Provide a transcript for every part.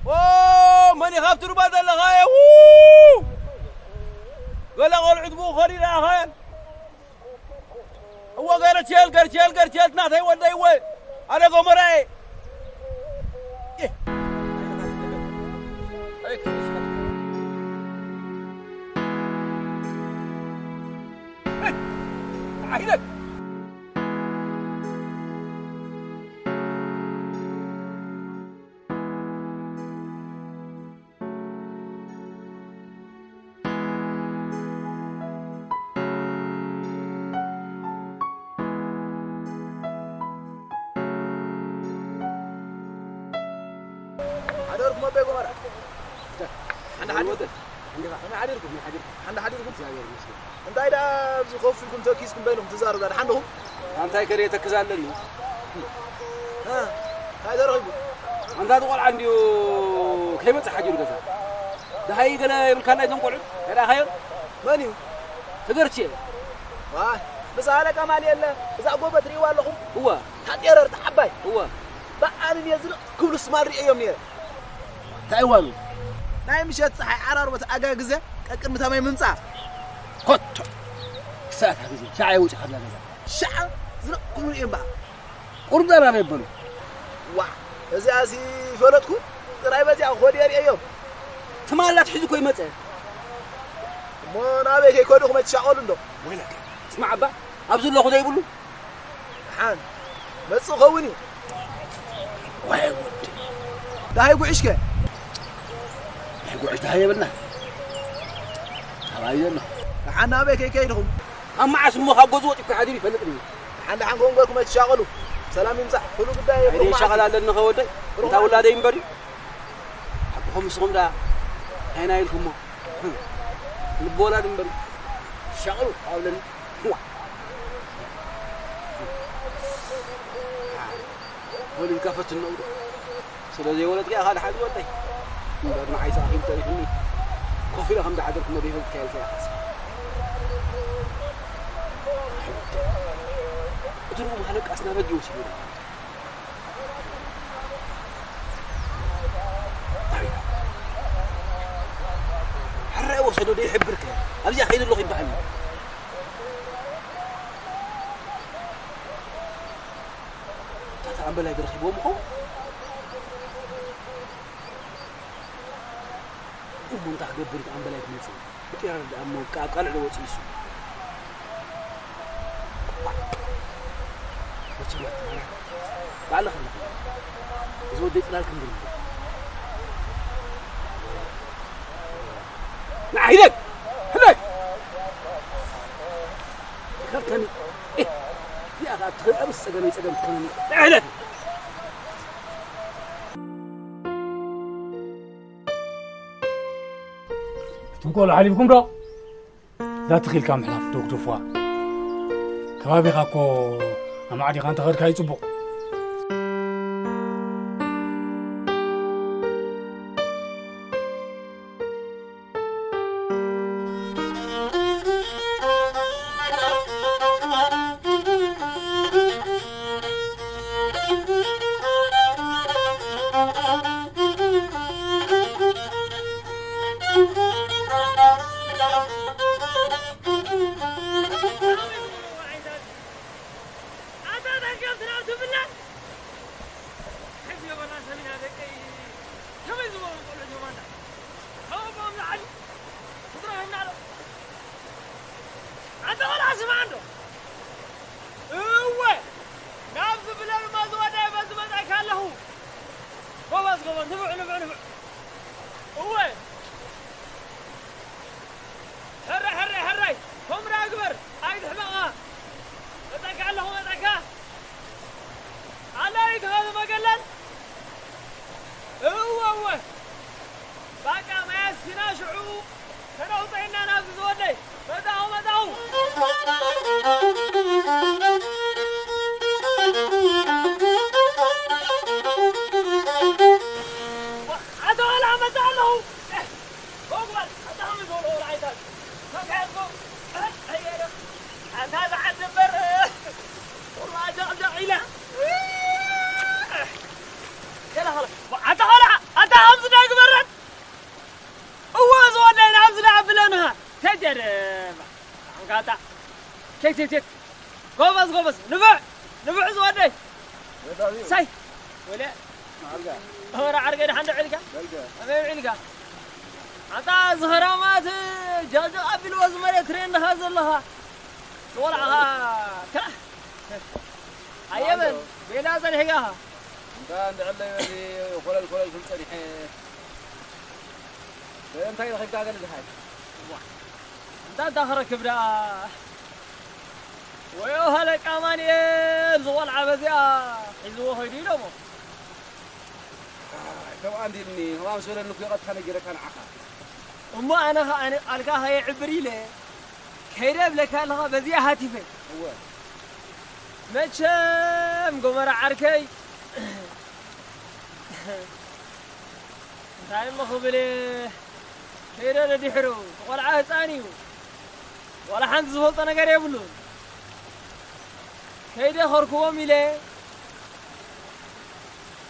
ኦ፣ መን ኢኻ ኣብቲ ሩባ ዘለኻዮ? ው! ገለ ቆልዑት ብኡ ኸዲ ረኣኻየን? እወ፣ ገርቸል፣ ገርቸል፣ ገርቸል፣ ናተይ ወደይ፣ እወ፣ ኣነ ጎመራየ። ሓደርኩም ኣቦይ ጎመራ። ሓንዳ ሓዲርኩም። ከመይ ሓዲርኩም? ሓንዳ ሓዲርኩም። እንታይ ደኣ ኣብዚ ኮፍ ኢልኩም ተኪስኩም በይንኹም ትዛረቡ ደኣ ደሓን ዲኹም? ኣንታይ ከደ ተክዝ ኣለኒ? እ፣ እንታይ ተረኺቡ? ኣንታ እቲ ቆልዓ እንድዩ ከይመጽእ ሓዲሩ ገዛ። ደሃይ ገለ የብልካን ናይቶም ቆልዑት? ኣይረኣኻዮን? መን እዩ? ተገርቼ። ዋይ፣ ምስ ኣለቃ ማል የለ፣ እዛ ጎቦ ትርእይዋ ኣለኹም? እወ። እታ ጤረር፣ እታ ዓባይ? እወ። ብኣንን እየ ዝንቕ ክብሉ ስማል ርእየዮም ነይረ። እንታይ እዋኑ? ናይ ምሸት ጸሓይ ዓራርቦ ተኣጋግዘ ቀቅድሚ ተማይ ምምጻእ። ኮቶ! ክሳታ ግዜ ሻዕ የውጽእ ካብዛ ገዛ። ሻዕ ዝንቕ ክብሉ እዮም በኣ። ቁርዳር ኣበይ በሉ? ዋ፣ እዚኣሲ ይፈለጥኩ፣ ጥራይ በዚኣ ክኸዱ የርእየዮም። ትማል ኣትሒዙ እኮ ይመጸ። እሞ ናበይ ከይከዱ ከመይ ትሻቐሉ እንዶ? ወይለከ፣ ስማዕ እባ፣ ኣብዚ ኣለኹ ዘይብሉ? ደሓን፣ መጽእ ክኸውን እዩ። ዋይ ወዲ። ደሃይ ጉዕሽከ? ናይ ጉዕሽ ደሃይ የብልና። ካባይ ዘሎ። ደሓን ናበይ ከይከይድኹም? ካብ መዓስ እሞ ካብ ገዝኡ ወጺኡ ሓዲሩ ይፈልጥኒ። ደሓን ደሓን ክውን ገርኩም ኣይትሻቐሉ። ሰላም ይምጻእ። ኩሉ ጉዳይ ኣይደ የብልኩም ይሻቐል ዓዲ። ኣለኒ ኸወደይ። ሩቕ እንታ ዓዲ። ውላደይ እምበሪ። ኣብ ንስኹም ደኣ ኣይና ኢልኩሞ። ልቢ ወላድ እምበር ሻቕሉ ኣብለኒ። ዋ። ወሊድካ ፈትን ነውሪ። ስለ ዘይወለድካ ኢኻ ደሓን ወደይ። እምበር ንዓይ ሰኣኺሉ ተሪፉኒ። ኮፍ ኢለ ከም ዝሓደርኩ መደይ ፈልጥካ ኢልካ ኢኻ። እቲ ርጉም ሃለቃስ ናብ ህጊ ወሲድዎ። ሕራይ ወሰዶ ዶ ይሕብርከ? ኣብዚኣ ከይደ ኣለኹ ይበሃል። እታ ኣምበላይ ዶ ረኺብዎም ይኸውን? እሞ እንታይ ክገብር እዩ ኣምበላይ ክመጽእ? ብጤራ ደኣ እሞ ካብ ቃልዕ ዶ ወጺኡ እሱ? መቸም ኣትማና ባዕልኻ ኣለኻ። እዚ ወደይ ጽላል ክንብል እምበር። ንዓ ሂደት! ሕለፍ! ይኸብተኒ። እዚኣ ኸኣ ትኽእል ኣብስ ጸገመይ ጸገም ትኾነኒ። ንዓ ሂደት! ትንኮሎ ሓሊፍኩም ዶ? እዛ ትኺልካ ምሕላፍ ዶ ግደፉዋ። ከባቢኻ እኮ ኣማዕዲኻ እንተኸድካ እዩ ጽቡቕ። ኣታ ደገፍ ትራብ ትብላዕ? ሕዚ የበላ ሰሚና ደቀይ ከመይ ዝበሉ ቆልዑ ጆማና? ካብኦም ንላዕሊ ስድራ ህና ዶ? ኣንታ ቆልዓ ስማዕ እንዶ። እወ፣ ናብዚ ብለልማ ዝወዳይ በዚ መጻእካ ኣለኹ። ጎበዝ፣ ጎበዝ፣ ንብዕ፣ ንብዕ፣ ንብዕ። እወ። ሕራይ፣ ሕራይ፣ ሕራይ። ከምራ ግበር፣ ኣይትሕመቓ። መጻእካ ኣለኹ፣ መጻእካ። ኣላዊት ኸዚ መገለል። እወ፣ እወ። ባቃ ማያስ ሲና ሽዑ ተነውጠይና ናብዚ ዝወደይ። መጻኹ፣ መጻኹ። ኣታ ዋላ መጻ ኣለኹ። እ፣ ኮግባል፣ ኣታ ኸመይ ዝበሉ ቆልዓ ይታል? ተካየድኩም። እ፣ ኣየረ። ኣታ ዝዓዲ እምበር፣ እ፣ ወላ ጃቕ ጃቕ ኢለ። እ፣ ገለ ኸለ፣ ኣታ ኸለ፣ ኣታ ኸምዚ ዶ ይግበረን? እወ ዝወደይ ናብዚ ደኣ ብለንኻ። ተጀርባ። ኣንጋታ። ኬት፣ ኬት፣ ኬት። ጎበዝ፣ ጎበዝ። ንብዕ፣ ንብዕ ዝወደይ። ወዳቢ። ሳይ። ወለ። ማዕርጋ። ኧረ ዓርገ ደሓን ዶ ዒልካ? በልጋ። ኣበይ ዒልካ? ኣታ ዝኸራማት ጃጃ ኣቢልዎ ዝመሬት ትሬ እንደኻ ዘለኻ። ንቆልዓኻ። ከ-፣ ኣየበል። ኣንዶ። ቤላ ጸኒሕካ። እንዳ እንድዕለይ በዚ ኮለል ኮለል ክብል ጸኒሐ። እንታይ ረኺብካ ገለ ዝሓይ? ዋ፣ እንታይ እንታ ክረክብ ደኣ? ወዮ ሃለቃ ኣማኑኤል ዝቖልዓ በዚኣ ሒዝዎ ኸይዱ ኢሎሞ። ኣይ፣ ከምኣ እንዲልኒ፣ ከምኣ ምስ በለኒ እኮ ይቐጥታ ነጊረካ ንዓኻ። እሞ ኣነ ኸኣ ኣነ ቃልካ ከየዕብር ኢለ ከይደ እብለካ ኣለኻ በዚኣ ሃቲፈ። እወ። መቸም ጎመራ ዓርከይ፣ እንታይ እሞ ክብል እየ? ከይደ ደድሕሩ፣ እቲ ቆልዓ ህፃን እዩ። ዋላ ሓንቲ ዝፈልጦ ነገር የብሉን። ከይደ ከርክቦም ኢለ፣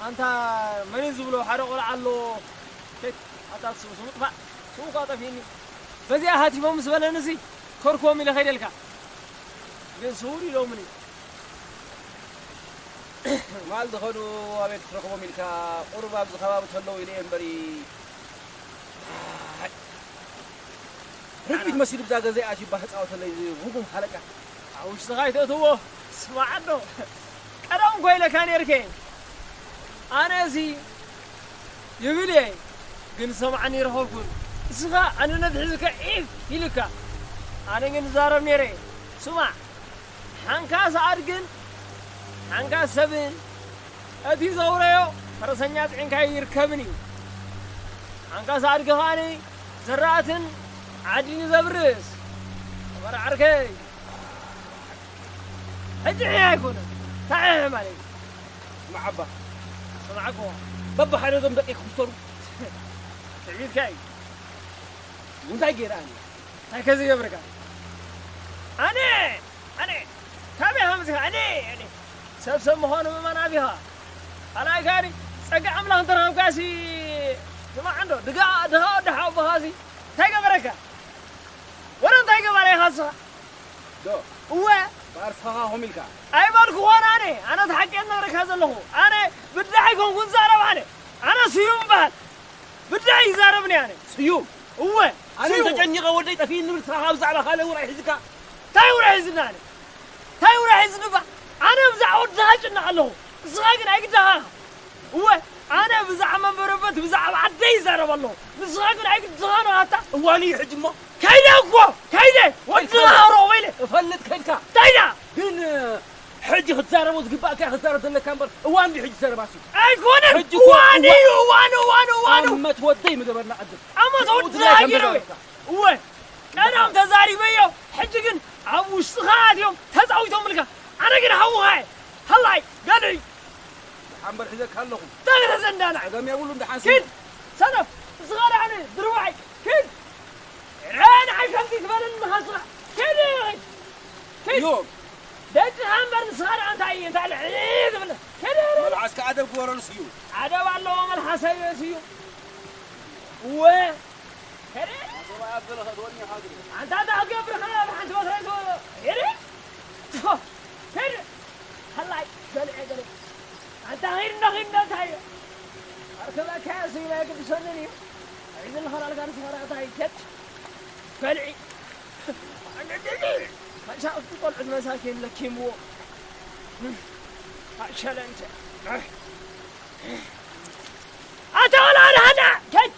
ኣንታ መን እዩ ዝብሎ ሓደ ቆልዓ ኣሎ። ሸት፣ ኣታ ስሙ፣ ስሙ ጥፋእ፣ ስሙ እኳ ጠፊእኒ። በዚኣ ሃቲፎም ምስ በለንሲ፣ ከርክቦም ኢለ ከይደልካ። ግን ስውር ኢሎምኒ። ማል ዝኸዱ ኣበይ ክትረኽቦም ኢልካ፣ ቁሩብ ኣብዚ ከባቢ ተለዉ ኢለ እየ እምበሪ። ኣይ፣ ርግቢት መሲሉ ብዛ ገዛ ኣትዩ እባ ክጻወተለይ እዚ ርጉም ሃለቃ። ኣብ ውሽጥኻ ኣይተእትዎ፣ ስማዕ ኣሎ። ቀደም እኮ ኢለካ ነይርከ። ኣነ እዚ ይብል እየ፣ ግን ሰምዓኒ ይረኸብኩን። እስኻ ኣንነት ሒዝካ ዒፍ ኢልካ። ኣነ ግን እዛረብ ነይረ። ስማዕ፣ ሓንካስ ኣድግን ሓንካስ ሰብን እቲ ዘውረዮ ፈረሰኛ ጽዒንካዮ ይርከብን እዩ። ኣንካስ ኣድጊ ኸኣኒ ዘራእትን ዓዲን ዘብርስ። ኣበር ዓርከይ። ሕጂ ሕያ ኣይኮነን። እንታይ ሕያ ማለት እዩ? ስማዕ ኣባ። ስማዕ ኣኮ። በብሓደ እዞም ደቂ ክፍተሩ። ትዕቢትካ እዩ። እንታይ ገይረ ኣነ? እንታይ ከ ዝገብርካ? ኣነ! ኣነ! ካበይ ሃምዝኻ? ኣነ! ኣነ! ሰብ ሰብ ምዃኑ ምእማን ኣቢኻ። ካልኣይ ካኒ ጸጋ ኣምላኽ እንተረኸብካሲ፣ ስማዕ እንዶ፣ ድጋ-፣ ድኻ ወዲ ሓውቦኻሲ እንታይ ገበረካ? ወረ እንታይ ገባረ ኢኻ ንስኻ? ዶ? እወ። ባር ስኻኻ ኾም ኢልካ? ኣይበልኩ ኾን ኣነ። ኣነ እቲ ሓቂ እነግረካ ዘለኹ። ኣነ ብዳሕ ኣይኮንኩን ዛረብ ኣነ። ኣነ ስዩም እበሃል። ብዳሕ ይዛረብኒ ኣነ። ስዩም? እወ። ኣነ ስዩም። ተጨኒቐ ወደይ ጠፊእኒ ንብል ስኻኻ ብዛዕባ ካልእ ውራይ ሒዝካ? እንታይ ውራይ ሒዝኒ ኣነ? እንታይ ውራይ ሒዝኒ እባ? ኣነ ብዛዕባ ወድኻ ይጭነቕ ኣለኹ። ንስኻ ግን ኣይግዳኻ። እወ፣ ኣነ ብዛዕባ መንበረበት፣ ብዛዕባ ዓደይ ይዛረብ ኣለኹ። ንስኻ ግን ኣይግድኻን ኣታ። እዋን እዩ ሕጂ እሞ። ከይደ እኮ፣ ከይደ። ወዲ ከይደ። ሃሮ ወይለ። እፈልጥ ከይድካ። ከይዳ። ግን፣ ሕጂ ክትዛረቦ ዝግባእካ ክትዛረብ ዘለካ እምበር፣ እዋን ድዩ ሕጂ ዘረባሲ? ኣይኮነን። ሕጂ እኮ እዋን እዋ-፣ እዩ፣ እዋን፣ እዋን፣ እዋን። ኣመት ወደይ ምገበርና ቅድም። ኣመት ወዲ ትግራይ ከም ሃገር ተዛረብካ። እወ፣ ቀደም ተዛሪበዮ፣ ሕጂ ግን ኣብ ውሽጥኻ ኣትዮም ተጻዊቶምልካ። ኣነ ግን ሃውኻ እየ። ሃላይ፣ ገልዒ። ሓንበር ሒዘካ ኣለኹ። እንታይ ተዘንዳና? ጸገም የብሉን፣ ደሓን ኪድ፣ ስምዕ። ሰነፍ፣ ንስኻ ደኣ ድርባይ፣ ኪድ። ረ ንዓይ ከምዚ ትበለኒ ንኻ ስኻ። ኪድ፣ ኪድ። እዮም። ደቂ ሓንበር ንስኻ ደኣ እንታይ እዩ? እንታይ ልዕሊ ትብል? ኪድ። መልሓስካ ኣደብ ግበረሉ ስዩ። ኣደብ ኣለዎ መልሓሰይ ስዩ። እወ። ኣንታ እንታይ ክትገብር ኢኻ? ብሓንቲ በትሪ ኣይትበሎ። ሄደ? ሄደ? ሃላይ፣ በልዐ ገለ። ኣንታ ኺድ እንዳ ኺድ እንዳ እንታይ እዩ? ኣርክበካ እያ፣ ስዩ ናይ ግድሰንን እዩ። ሒዝን ኸላልካ ንስኻ እንታይ ከት? በልዒ። መሻቕቲ ቆልዑት መሳኪን ለኪምዎ። ኣሸለንተ። ኣታ ወላ ወላ ሃዳ! ከድ!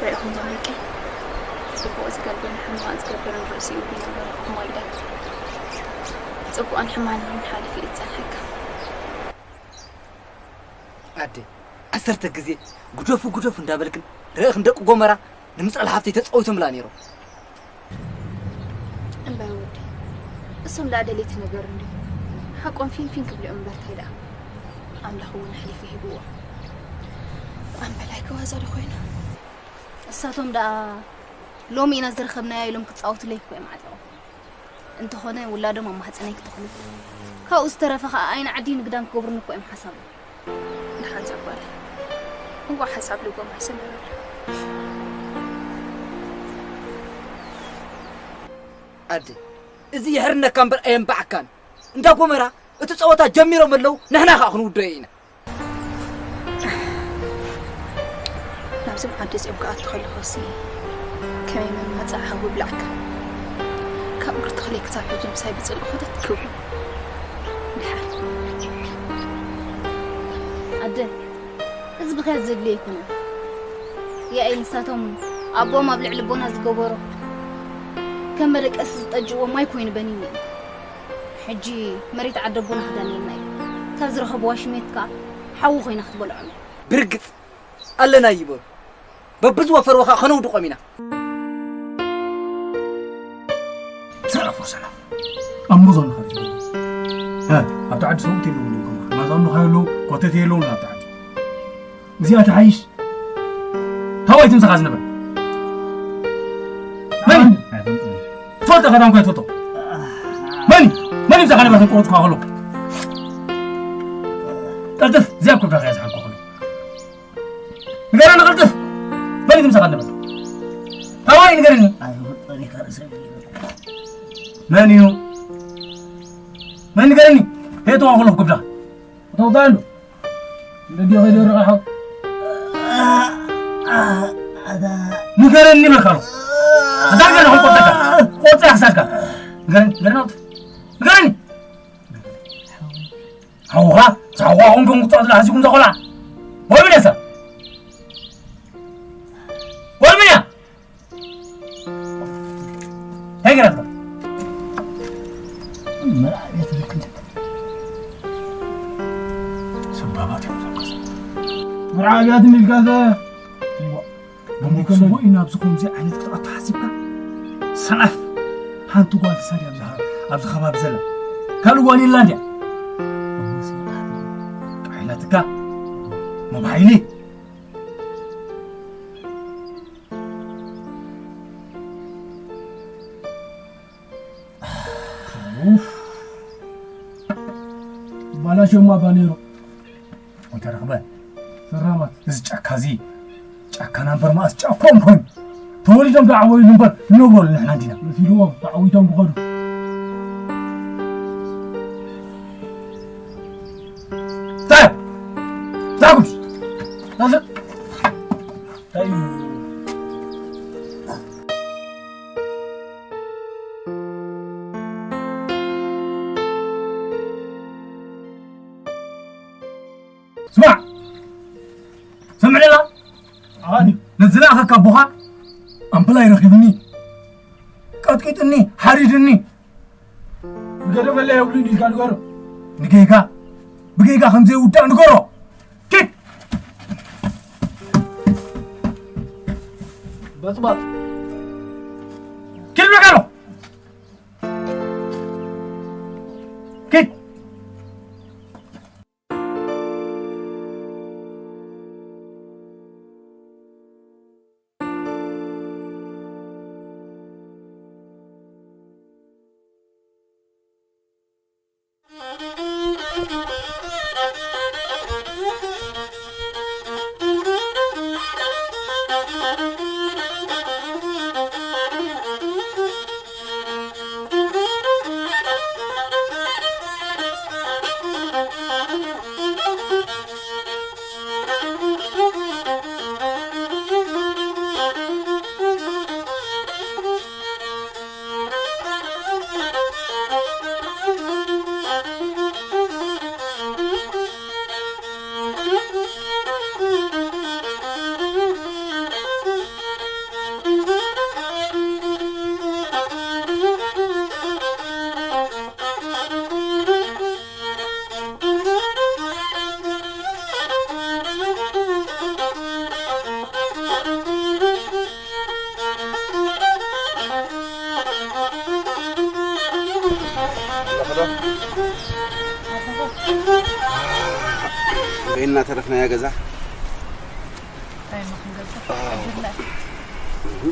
ርኢኹም ዶ ደቂ? ጽቡቕ ዝገብርን ሕማቕ ዝገብርን ርእሲኡ ቢና በረኹም ወልደ። ጽቡቕን ሕማቕን ሓሊፉ እዩ ዝጸንሐካ። ኣደ፣ ዓሰርተ ግዜ ግደፉ ግደፉ እንዳበልክን ርኢኽን ደቂ ጎመራ ንምጻል ሃብተይ ተጻዊቶምላ ነይሮም። እምበር ወዲ፣ እሶም ደኣ ደለይቲ ነገር እንድዩ። ሓቆም ፊንፊን ክብልኦም እምበር እንታይ ደኣ። ኣምላኽ እውን ኣሕሊፉ ሂብዎ። ኣምበላይ ከዋዛ ዶ ኮይኑ? እሳቶም ደኣ ሎሚ ኢና ዝረኸብናያ ኢሎም ክጻወቱለይ እኮ እዮም ዓጢቖም። እንተኾነ ውላዶም ኣብ ማህጸነይ ክተኽሉ። ካብኡ ዝተረፈ ኸኣ ኣይን ዓዲ ንግዳም ክገብሩኒ እኮ እዮም ሓሳቦም። ደሓን ዘጓለ። እንቋዕ ሓሳብ ልቦም ኣይሰመረሉ። ኣደ፣ እዚ የሕርነካ እምበር ኣየንባዕካን። እንዳ ጎመራ እቲ ጸወታ ጀሚሮም ኣለዉ፣ ንሕና ኸኣ ክንውደዮ ኢና። ናብዞም ዓዲ እዚኦም ክኣቱ ከለኹሲ ከመይ መማጽዓ ሓዊ ብላዕካ። ካብ እግሪ ተኽለይ ክሳብ ሕጂ ምሳይ ብጽልኢ ኮተት ክብሉ። ድሓን። ኣደ፣ እዚ ብኽያት ዘድልዮ ኣይኮነን። ያኢ ንሳቶም ኣቦም ኣብ ልዕሊ ኣቦና ዝገበሮ ከም መደቀሲ ዝጠጅዎ ማይ ኮይኑ በኒኑ እዩ። ሕጂ መሬት ዓዲ ኣቦና ክዳንየና እዩ። ካብ ዝረኸብዋ ሽሜት ከኣ ሓዊ ኮይና ክትበልዖም። ብርግጽ ኣለና ይበሉ። በብዝወፈርዎ ኸዓ ከነውድቖም ኢና። ሰላፍ ወሰላም። ኣብ መዞን ኸ እ፣ ኣብቲ ዓዲ ሰብኡት የለውን እዮም። ማዛኑ ኸ የለዉ፣ ኮተት የለውን ኣብቲ ዓዲ። እዚኣ ትሓይሽ። ታዋይ ትምሳኻ ዝነበረ። መን? ትፈልጦ ኸዳን ኮ ትፈልጦ? መን? መን ይምሳኻ ነበር ተቆጽካ ኸሎ? ቀልጥፍ፣ እዚኣ ኩብራ ኸያ ዝሓልኮ ኸሎ። ንገረኒ ቅልጥፍ። መን እዩ ዝምሳኻ ነበር? ታዋይ ንገረኒ። ኣይፈልጦን እየ፣ ካልእ ሰብ እዩ። መን እዩ? መን ንገረኒ? ሄቶ ኣኹሎ ኩብዳ። ተውጣሉ። እንደዚህ ኸይደ ረኻሓው። ንገረኒ በልካ ኣሎ። ኣዳርጋ ነው ቆጠካ። ቆጠ ያክሳካ። ንገረኒ፣ ንገረኒ። ንገረኒ። ሓውኻ፣ ሓውኻ ኾንኩም ቁጥዖት ለሓሲኩም ዘቆልዓ። ወልምን እያ እሳ? ወልምን እያ? እንታይ ገይራትካ? መርዓ ቤት ምልክት። ሰባባት እዮም ዘንቀሳ። መርዓ ቤት ምልክት። ብመክሰቦ ኢና ኣብዚ ከምዚ ዓይነት ቅጥዓት ተሓሲብካ? ሰዓፍ ሓንቲ ጓል ክሳድ እያ ኣብዚ ኸ-፣ ኣብዚ ከባቢ ዘላ። ካልእ ጓል የላን ድያ? እሞ ሰይጣን። ቃይላትካ። ሞባይሊ። ኡፍ። ባላሸማ ባኔሮ። ወተረኽበ። ሰራማት። እዚ ጫካ እዚ፣ ጫካ ናምበር መኣስ ጫካ እንኮን። ተወሊዶም ዶ ዓወይሉ እምበር፣ ንነብረሉ ንሕና እንዲና። መሲልዎም፣ ተዓዊቶም ክኸዱ። ታይ! ዛጉድ! ታይ! ስማዕ! ሰምዕ ደላ? ኣኒ። ነዚ ለኣኸካ ኣቦኻ ኣምበላይ ረኺብኒ። ቀጥቂጥኒ፣ ሓሪድኒ። ንገደፈለይ የብሉን ኢልካ ንገሮ። ንጌጋ፣ ብጌጋ ከም ዘይውዳእ ንገሮ። ኪድ! በጥባጥ። ኪድ ብለካ ኣሎ። ኪድ! በይና ተረፍናያ ገዛ። እንታይ እሞ ክንገዝእ? ኣዎ። ዕድልና። እህ።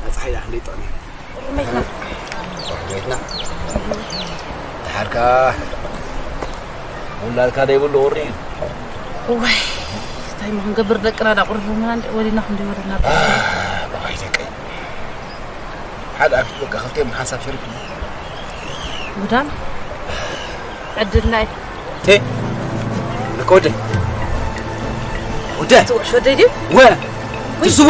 ኣፀሓይ ደኣ ክንደይ ጥዕም እዩ? ቁርመትና። ቁርመትና። ደሓርካ ውላድካ ደይብሉ ቁሪ እዩ። እዋይ፣ እንታይ እሞ ክንገብር፣ ደቅና ደኣ ቁርርምና እንደ ወሊድና ክንደይ ወለድና። ኣህ፣ ብዓይ ደቀይ። ሓደ ኣፊት በቃ ክልተ ሓንሳብ ሸሪፍ። ጉዳም ዕድልና እዩ። ቴ፣ ለከ ወደ። ወደ። ትውሽ ወደ ድዩ? ወ። ትስወ።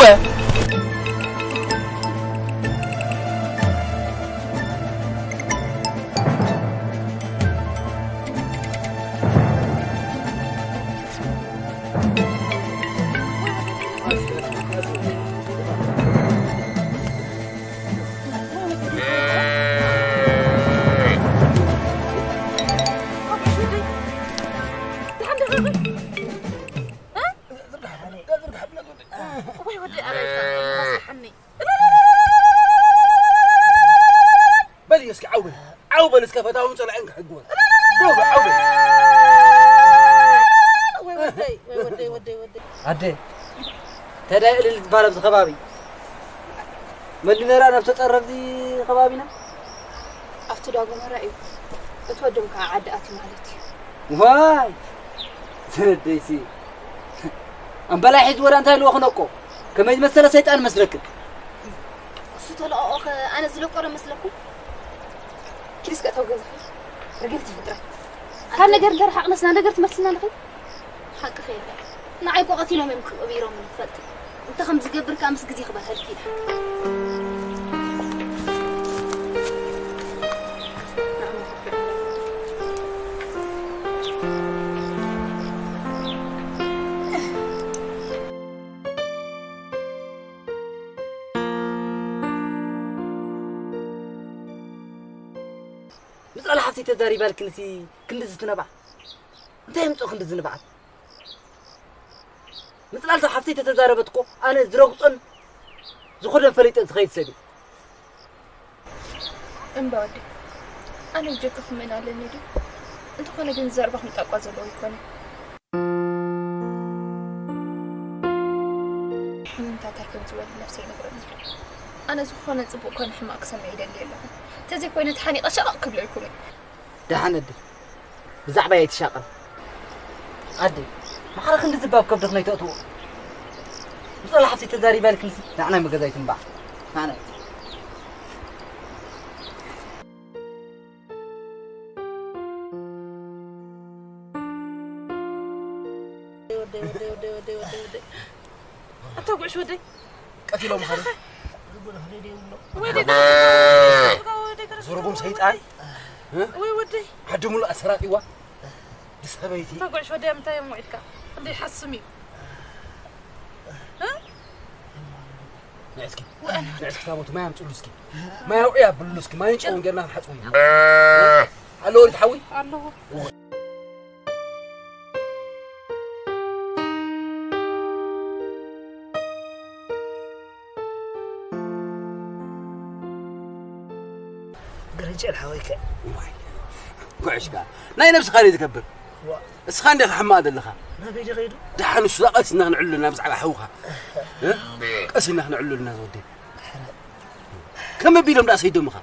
ዳውን ጸላእን ክሕግወ። ዶ ዓውደ። ወይ ወደይ፣ ወይ ወደይ፣ ወደይ፣ ወደይ። ኣደ፣ ተዳይ እልል ዝበሃል ኣብዚ ከባቢ። መሊመራ ናብ ተጸረብዚ ከባቢና? ኣብቲ ዳጎመራ እዩ። እቲ ወዶም ከዓ ዓዲ ኣትዩ ማለት እዩ። ዋይ! ትረደይሲ። ኣምበላይ ሒዝዎ ዳ እንታይ ኢልዎ ክነቆ? ከመይ ዝመሰለ ሰይጣን መስለክን? እሱ ተለቐቖ ኸ ኣነ ዝለቆረ መስለኩም? ኪድ እስከ እተው ገዛ። ርግምቲ ፍጥረት። ካብ ነገር እንተረሓቕነስ ናብ ነገር ትመልስና ኣለኺ? ሓቅኺ የለ። ንዓይ እኮ ቀቲሎም እዮም ክቕቢሮም ንፈልጥ። እንተ ከም ዝገብር ከኣ ምስ ግዜ ክባህል ኪድ። ምጽላል ሓፍተይ ተዛሪባልክንሲ ክንዲ ዝትነባዕ። እንታይ የምጽኦ ክንዲ ዝንባዓት? ምጽላል ሓፍተይ ተተዛረበት እኮ ኣነ ዝረግጾን ዝኸዶን ፈሊጠ ዝኸይድ ሰብ እየ። እምባ ወዲ፣ ኣነ ብጀካ ክመን ኣለኒ ድዩ? እንተኾነ ግን ዘረባኹም ጣቋ ዘለዎ ይኮነ። ሕሙም እንታይ ከም ዝበል ነብሰይ ይነግረኒ ኣሎ። ኣነ ዝኾነ ጽቡቕ ኮነ ሕማቕ ክሰምዕ ይደሊ ኣለኹ። ተዘይኮይነ ተሓኒቐ ሸቐቕ ክብል ኢልኩም እየ። ደሓን ኣደ፣ ብዛዕባይ ኣይትሻቐል። ኣደ፣ ማዕረ ክንዲ ዝባብ ከብድኽ ነይተእትዎ። ብጸላሕሲ ተዛሪባልክንሲ ንዓና መገዛይት እምበኣር። ንዓና። ወደይ፣ ወደይ፣ ወደይ፣ ወደይ፣ ወደይ፣ ወደይ። ኣታ ጉዕሽ ወደይ። ቀቲሎም ኻሉ። ወይ ደይ፣ ወይ ደይ፣ ወይ ደይ፣ ዝርጉም ሰይጣን። እ? ወይ ወደይ። ዓዲ ሙሉእ ኣሰራጢዋ። ድሰበይቲ። ኣታ ጉዕሽ ወደይ፣ ምንታይ እዮም ውዒልካ? ክንደይ ሓስም እዩ። እ? ንዒ እስኪ። ወአና። ንዒ እስኪ ታቦት ማይ ኣምፅሉ እስኪ። ማይ ኣውዒ ኣብሉ እስኪ። ማይን ጨውን ጌርና ክንሓፅቡ ኢና። ኣለዎ ድዩ ሓዊ? ኣለዎ። ግርንጭል ሓወይከ። ዋይ፣ ጉዕሽ ከኣ ናይ ነብስኻ ድዩ ትገብር? ዋ። እስኻ እንዲኻ ሕማቕ ዘለኻ። ናበይ ድዩ ከይዱ? ደሓን እሱ ቀስ ኢና ክንዕሉ ኣለና ብዛዕባ ሓውኻ። እ? ቀስ ኢና ክንዕሉ ኣለና ዝወደይ። ከመይ ቢሎም ደኣ ሰይዶምኻ?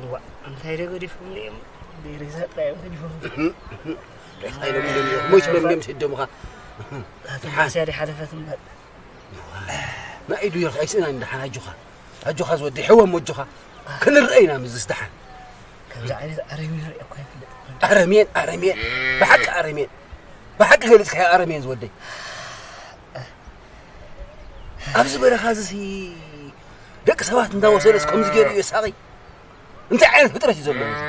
ዋ፣ እንታይ ዶ ገዲፎም እዮም? ብሬሳ ጥራይ እዮም ገዲፎም። እንታይ ኢሎም እዮም? ሞይቶም እዮም ሰይዶምኻ? ናቶም ደሓን። ሬሳ ድሓለፈት እምበር። ናይ ኢዱ ይርኣ ኣይስእናን ደሓን ኣጆኻ። ኣጆኻ ዝወደይ ሕወም ኣጆኻ። ክንረአ ኢና ምስዝስ ደሓን። ከምዚ ዓይነት ኣረሜን ሪኦ እኮ ኣይፈልጥን። ኣረሜን፣ ኣረሜን። ብሓቂ ኣረሜን። ብሓቂ ገሊጽካዮ ኣረሜን ዝወደይ። ኣብዚ በረኻ እዚ ሲ ደቂ ሰባት እንዳወሰደስ ከምዚ ገይሩ እዩ ሳቒ። እንታይ ዓይነት ፍጥረት እዩ ዘሎ እዚ?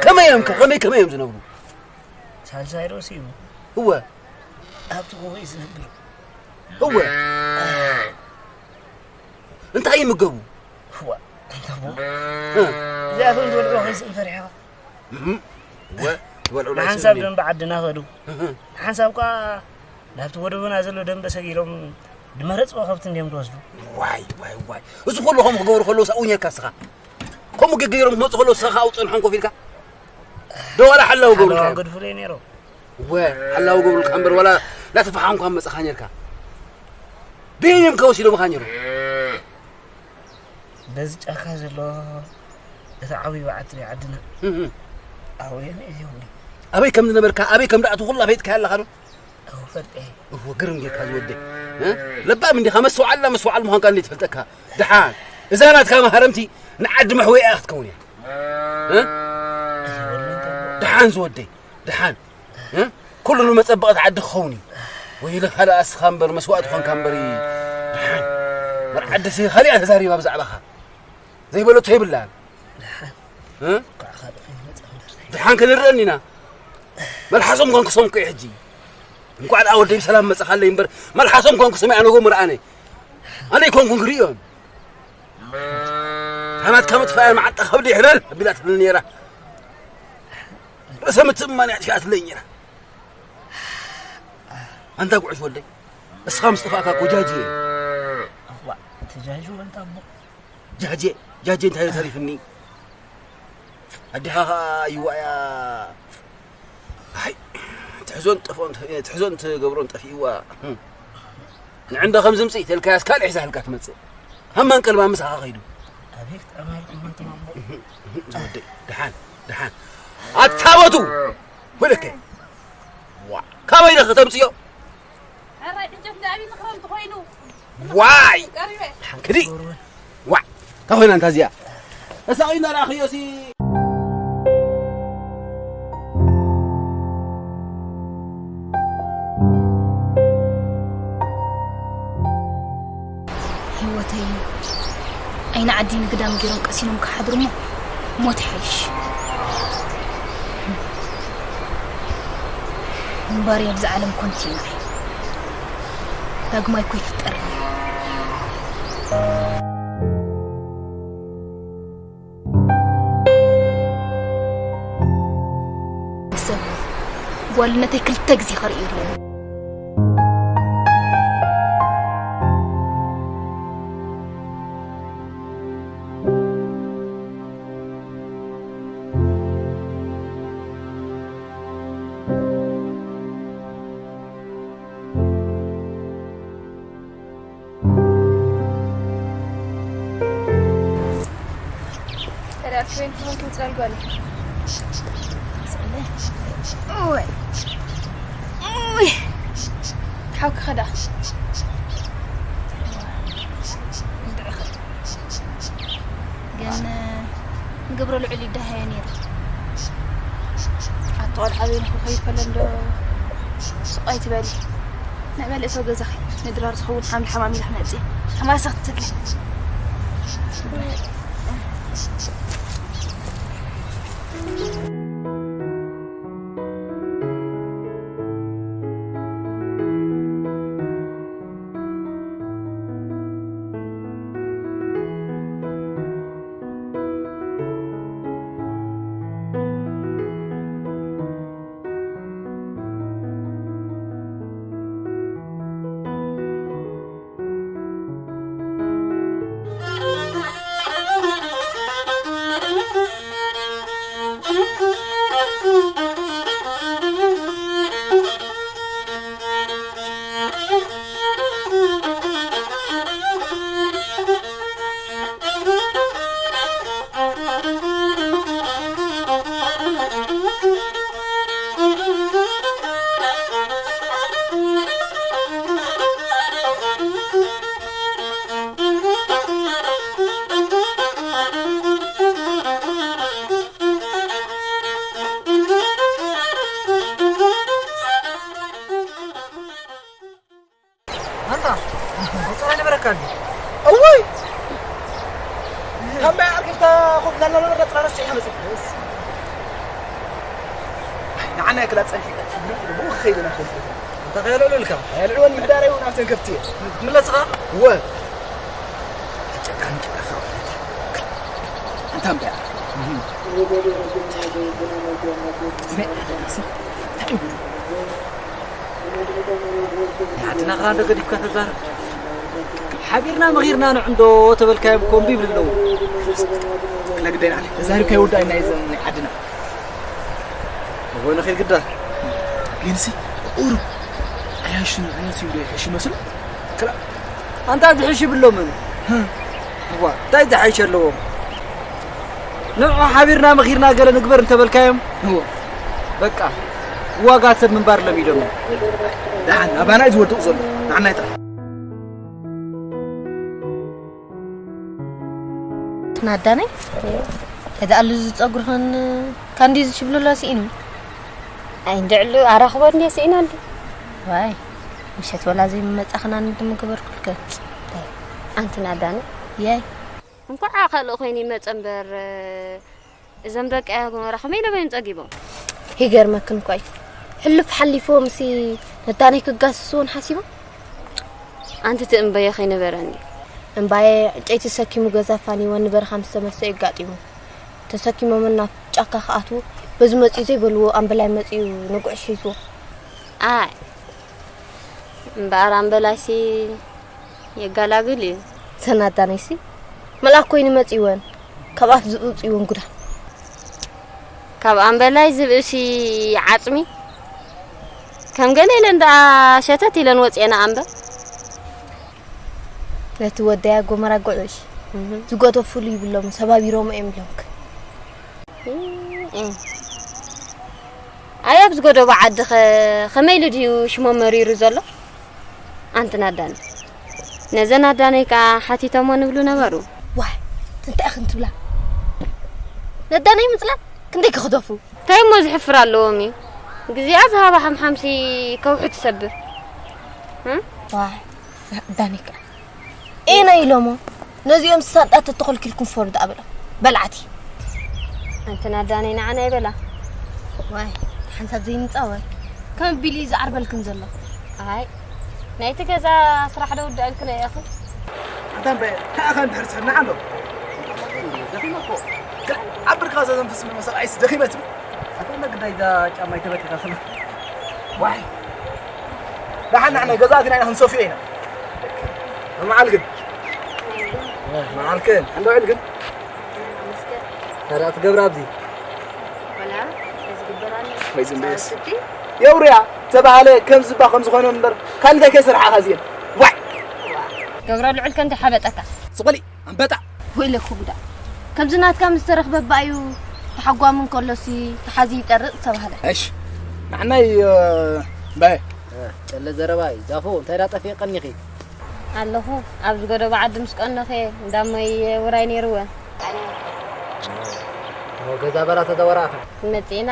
ከመይ እዮም ከ? ከመይ፣ ከመይ እዮም ዝነብሩ? ሳልሳይ ዶ ስዩ? እወ። ኣብቲ ጎቦ እዩ ዝነብር። እወ። እንታይ ይምገቡ? እዋ፣ እንታይ እሞ? እ። እዚኣቶም ዝበልዑ ከይስእን ፈሪሕኻ። እህም። እወ፣ ዝበልዑ ንሓንሳብ ኣይስእንን። ደንበ ዓድና ከዱ። እህ። ንሓንሳብ ከኣ ናብቲ ወደብና ዘሎ ደንበ ሰጊሮም ዝመረጽዎ ከብቲ እንድዮም ዝወስዱ። ዋይ፣ ዋይ፣ ዋይ። እዚ ኩሉ ከምኡ ክገብሩ ከለዉ ሳብ ውኘካ እስኻ። ከምኡ ገገይሮም ክመጹ ከለዉ እስኻ ካብኡ ጸንሖም ኮፍ ኢልካ? ዶ ዋላ ሓላው ገብሩልካ ሓላው እዮም? ገድፉለይ ነይሮም። እወ፣ ሓላው ገብሩልካ እምበር ዋላ እናተፋሓምካ መጻኻ ነርካ። በየን እዮም ከ ወሲዶምኻ ነይሮም? በዚ ጫካ ዘሎ እቲ ዓብዪ በዓቲ ናይ ዓድና። እህ። ኣብኡ እዮም ሒዞምኒ። ኣበይ ከም ዝነበርካ፣ ኣበይ ከም ደኣቱ ኩላ ፈይጥካ ኣለኻ ዶ? እወ፣ ፈልጠ። እወ፣ ግርም ጌርካ ዝወደይ። እ? ለባም እንዲኻ፣ መስተውዓልና መስተውዓል ምዃንካ እንዴት ፈልጠካ? ደሓን፣ እዛ ናትካ መሃረምቲ ንዓዲ መሕወያ ክትከውን እያ። እ? ደሓን ዝወደይ፣ ደሓን። እ? ኩሉ ንመጸበቕቲ ዓዲ ክኸውን እዩ። ወይለ ካልእ ኣስኻ እምበር መስዋእቲ ኾንካ እምበር እዩ። ደሓን። መርዓት ደሴ ካሊኣ ተዛሪባ ብዛዕባኻ። ዘይበለቶ የብላን። ደሓን። እ? እንኳዕ ካልእ ከይመጽእ እምበር። ደሓን ክንርአን ኢና። መልሓሶም ኮን ክሰምኩ እዩ ሕጂ። እንኳዕ ደኣ ወደይ ብሰላም መጻኻለይ እምበር መልሓሶም ኮን ክሰምዕ ኣነጎ ምርኣነ። ኣነ ይኮንኩን ክርእዮም። ሓማትካ ምጥፋእያ መዓጣ ከብዲ ይሕለል ኣቢላትኒ ነይራ። ርእሰ ምትእምማን እያ ኣጥፊኣትለይ ነይራ። ኣንታ ጉዕሽ ወደይ፣ እስኻ ምስ ጠፋእካ እኮ ጃጂ እየ። እዋ፣ ተጃጂ ወንታ እሞ። ጃጄ፣ ጃጄ እንታይ እዩ ተሪፍኒ? ኣዲኻ ኸኣ ይዋእያ። ኣይ፣ ትሕዞን ጠፍኦን፣ ትሕዞን ትገብሮን ጠፊእዋ። ንዕንዶ ከም ዝምጽእ ተልካያስ ካልእ ሒዛልካ ትመጽእ። ሃማን ቀልባ ምሳኻ ኸይዱ። ኣቤት፣ ኣማልኩም ኣንቱም ኣቦ። ዝወደይ፣ ደሓን፣ ደሓን። ኣታቦቱ! ወለከ። ዋ፣ ካበይ ደኸ ተምጽዮ? ሕራይ ዕንጨት ንኣብይ ንኽረምቲ ኮይኑ። ዋይ! ቀሪበ። ሓንክዲ! ዋ! እንታይ ኮይና እንታ እዚኣ? ተሳቒና ረኣኽዮ ሲ። ህይወተይ፣ ዓይኒ ዓዲ ንግዳም ገይሮም ቀሲኖም ክሓድሩ እሞ ሞት ይሓይሽ። ምንባረይ ኣብዚ ዓለም ኮንቲና እዩ። ዳግማይ እኮ ይፍጠር። ሰብ ጓልነተይ ክልተ ግዜ ከርእዩ ኣለኒ። ሓውኪ ኸዳ ግን ንገብሮ ልዑል ይደሃዮ ነይሩ። ኣቲ ቆልዓ በይንኹ ከይድ ከሎ እንዶ ስቕ ኣይትበሊ። ንዕበሊ እቶ ገዛኺ ንድራር ዝኸውን ሓምሊ ሓማሚላ ክነጽእ። ሕማይ ሰኽትትልኪ። ኣንታ፣ ቁጠራ ነበረካ እንዴ? እወይ! ካብ ማይ ኣርኪብካ ኮፍ ላላ ነበረ፣ ጥራ ረሲዕካ መጺእ። ንዓና ይክላ ጸኒሕካ፣ ብኡ ክኸይድ ኢና ፈልጥ። እንተ ኸየለሉልካ? ኣየልዕወን ምሕዳር እዩ፣ ናብተን ከብቲ እየ። ትምለስኻ? እወ። ጨካን ጨካ ኸኣ። ኣንታ እምበያ። ስሜዕ፣ እንታይ እዩ? ንዓድና ኸኣ እንዶ ገዲፍካ ተዛረብ። ሓቢርና መኺርና ንዕንዶ ተበልካዮም እኮ እምቢ ይብሉ ኣለዉ። ክለ ግደና፣ ተዛሪብካ ይውዳእ ናይ ዘን ናይ ዓድና። እወ፣ ንኺድ ግዳ። ቢንሲ፣ ቁሩብ። ኣያሽን ቢንሲ እንዶ ይሕሽ ይመስል? ክላ-፣ ኣንታ ዝሕሽ ይብሎምን? ዋ፣ እንታይ ዝሓይሽ ኣለዎም? ንዑ ሓቢርና መኺርና ገለ ንግበር እንተበልካዮም፣ እዎ። በቃ፣ ዋጋ ሰብ ምንባር ለሚዶም እዮም። ደሓን፣ ኣባና እዩ ዝወድቕ ዘሎ። ንዓና ይጥራሕ። ናዳነይ፣ ተዳኣሉ ዝጸጉርኽን ካንዲ ዝሽብሉላ ስኢኑ። ኣይ፣ እንድዕሉ ኣራኽቦ እንድየ ስኢናሉ። ዋይ፣ ምሸት ወላ ዘይመጻኽና እንድምገበርኩልከ። ኣንቲ ናዳነይ። የይ። እንኳዕ ካልእ ኮይኑ ይመጸ እምበር፣ እዞም ደቂ ኣያ ጎመራ ከመይ ኢሎም እዮም ጸጊቦም? ይገርመክን እኮ እዩ። ሕሉፍ ሓሊፎም ሲ ነዳነይ ክጋስሱ እውን ሓሲቦም። ኣንቲ እቲ እምባየ ከይነበረኒ። እምባየ ዕንጨይቲ ተሰኪሙ ገዛ ፋኒዎ ንበረኻ ምስ ተመልሰ እዩ ኣጋጢሙ። ተሰኪሞም ናብ ጫካ ክኣትዉ በዚ መጺኡ ዘይበልዎ ኣምበላይ መጺኡ ንጉዕሽ ሒዝዎ። ኣይ እምበኣር ኣምበላይሲ የጋላግል እዩ። ሰናዳነይሲ መልኣክ ኮይኑ መጺወን ካብ ኣፍ ዝውጽእወን ጉዳ። ካብ ኣምበላይ ዝብእሲ ዓጽሚ ከም ገለ ኢለን ደኣ ሸተት ኢለን ወጽኤና ኣምበር። ነቲ ወዳያ ጎመራ ጉዑሽ ዝጎተፉሉ ይብሎም ሰባቢሮም እዮም ኢሎምክ። እም። ኣይ ኣብ ዝጎደቦ ዓዲ ኸ ከመይ ኢሉ ድዩ ሽሞም መሪሩ ዘሎ? ኣንቲ ናዳኒ ነዘን ኣዳነይ ከኣ ሓቲቶሞ ንብሉ ነበሩ። ዋይ እንታይ ኢኽን ትብላ? ነዳነይ ምጽላል ክንደይ ክኽደፉ? እንታይ እሞ ዝሕፍር ኣለዎም እዩ? ግዜኣ ዝሃባ ሓምሓምሲ ከውሒ ትሰብር። እም? ዋይ ኣዳነይ ከኣ ኤነ ኢሎሞ ነዚኦም ሳንጣ ተተኾልኪልኩም ፈርዱ ኣበሎም በላዕቲ። ኣንቲ ናዳነይ ንዓና ይበላ። ዋይ ሓንሳብ ዘይንጻወር ከም ቢሊ ዝዓርበልክን ዘሎ። ኣይ ናይቲ ገዛ ስራሕ ዶ ውድኣልክን እያኹም? ኣንታ እምበ ከኣ ከ እንድሕር ጽሕና ኣሎ። ደኺመ እኮ። ግን ኣብ ብርካ ዘዘንፍስ ምን መሰል ኣይስ ደኺመ ትብል። ኣታ እንዳ ግዳይ እዛ ጫማ ይተበትካ ስማ። ዋይ። ደሓን ንሕና ገዛ ኣቲና ኢና ክንሰፍዮ ኢና። መዓል ግን። መዓል ግን። እንዶ ዕል ግን። ታዲያ ትገብራ ኣብዚ። ወላ፣ እዚ ግበር ኣሎ። ወይ ዝም በይስ። ጻወትቲ? የውርያ ተባህለ ከም ዝባ ከም ዝኾነ እምበር ካልእ እንታይ ከይሰርሓ እኻ እዚኤን። ዋይ! ገብረ ልዑል ከ እንታይ ሓበጠካ? ስቕ በሊ ኣንበጣ። ወይለኩ ጉዳ። ከምዚ ናትካ ምስ ተረኽበ እባ እዩ ተሓጓሚ እንከሎሲ ተሓዚ ይጠርቕ ዝተባህለ። እሺ። ንዓናይ፣ እ፣ ባይ። እ፣ ጨለ ዘረባ እዩ። ዛፉ እንታይ ዳ ጠፊእቀኒኺ? ኣለኹ። ኣብዚ ጎደቦ ዓዲ ምስ ቀነኹ እየ። እንዳሞይ ውራይ ነይርወ። ኦ፣ ገዛ በራ ተዘወራእኻ። መጺእና።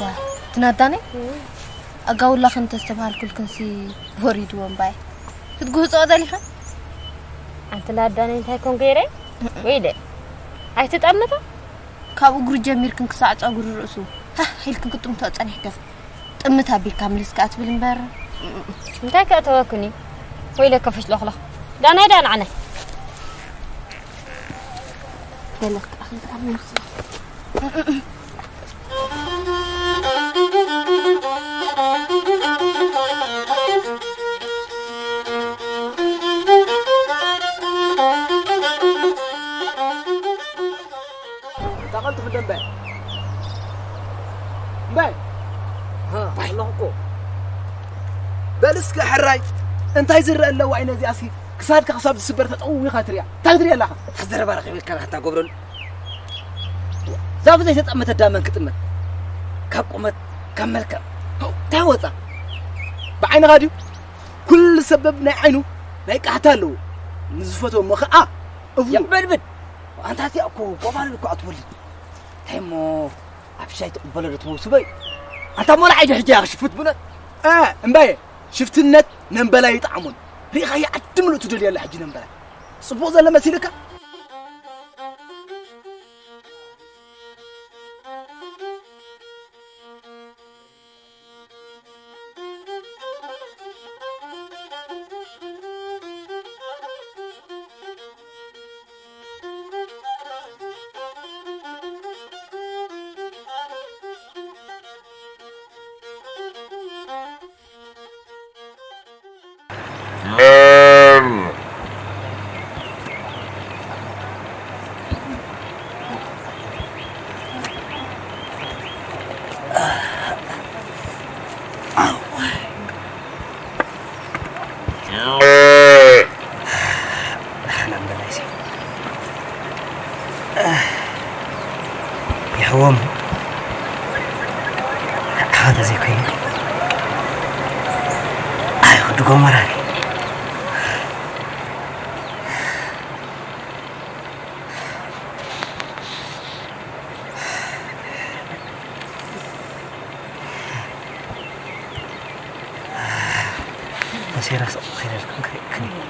ዋ፣ ትናዳነይ? ኣጋውላኽን ተስተብሃልኩልክንሲ ወሪድዎ እምባይ። ክትጉህጾ ደሊኻ? ኣንቲ ናዳነይ እንታይ ኮን ገይረ? ወይለ፣ ኣይትጠምታ? ካብ እግሩ ጀሚርክን ክሳዕ ጸጉሪ ርእሱ ሃህ ኢልክን ክጥምቶ ጸኒሕክን። ጥምት ኣቢልካ ምልስ ከኣ ትብል እምበር። እንታይ ከእተወክን እዩ? ወይለከ ፈሽሎኽሎኽ። ዳናይ ዳን ዓነ። በለክ፣ ኣኽልካ ምልስ። እታ ቀልጥፍ እንደ እምበይ። እምበይ። ሃ፣ ባይ። ኣለኹ እኮ። በል እስከ ሕራይ፣ እንታይ ዝረአ ኣለዋ ዓይነ እዚኣሲ? ክሳድካ ክሳብ ዝስበር ተጠውዊኻ ትሪኣ። እንታይ ትሪኣ ኣለኻ? እታ ዘረባ ረኺበልካ ናታ ጎብረሉ። ዛፍ ዘይተጠመተ ዳመን ክጥመት። ካብ ቁመት፣ ካብ መልክዕ። እንታይ ወፃ? ብዓይንኻ ድዩ? ኩሉ ሰበብ ናይ ዓይኑ ናይ ቃሕታ ኣለዎ። ንዝፈትዎ እሞ ኸዓ እቡ። የዕበድብድ። ኣንታ እዚኣ እኮ ጓማልል እኮ ኣትወልድ። እንታይ እሞ ኣብ ሻይ ትቕበሎ ዶ ትመውስበ እዩ? ኣንታ እሞ ንዓይ ዶ ሕጂ እያ ክሽፍት ብነት? እ፣ እምባየ፣ ሽፍትነት ነንበላይ ይጥዓሞን። ርኢኻዮ ዓዲ ምሉእ ትደልዮ ኣላ ሕጂ ነንበላይ። ጽቡቕ ዘሎ መሲልካ? ደሓን ኣንበላይሲ። ይሕዎም። ንዓኻ ተዘይኮይኑ ኣይኹድ ጎመራኒ። ተሴራ ስቕ ከይደልኩም ክርእየክን እዩ።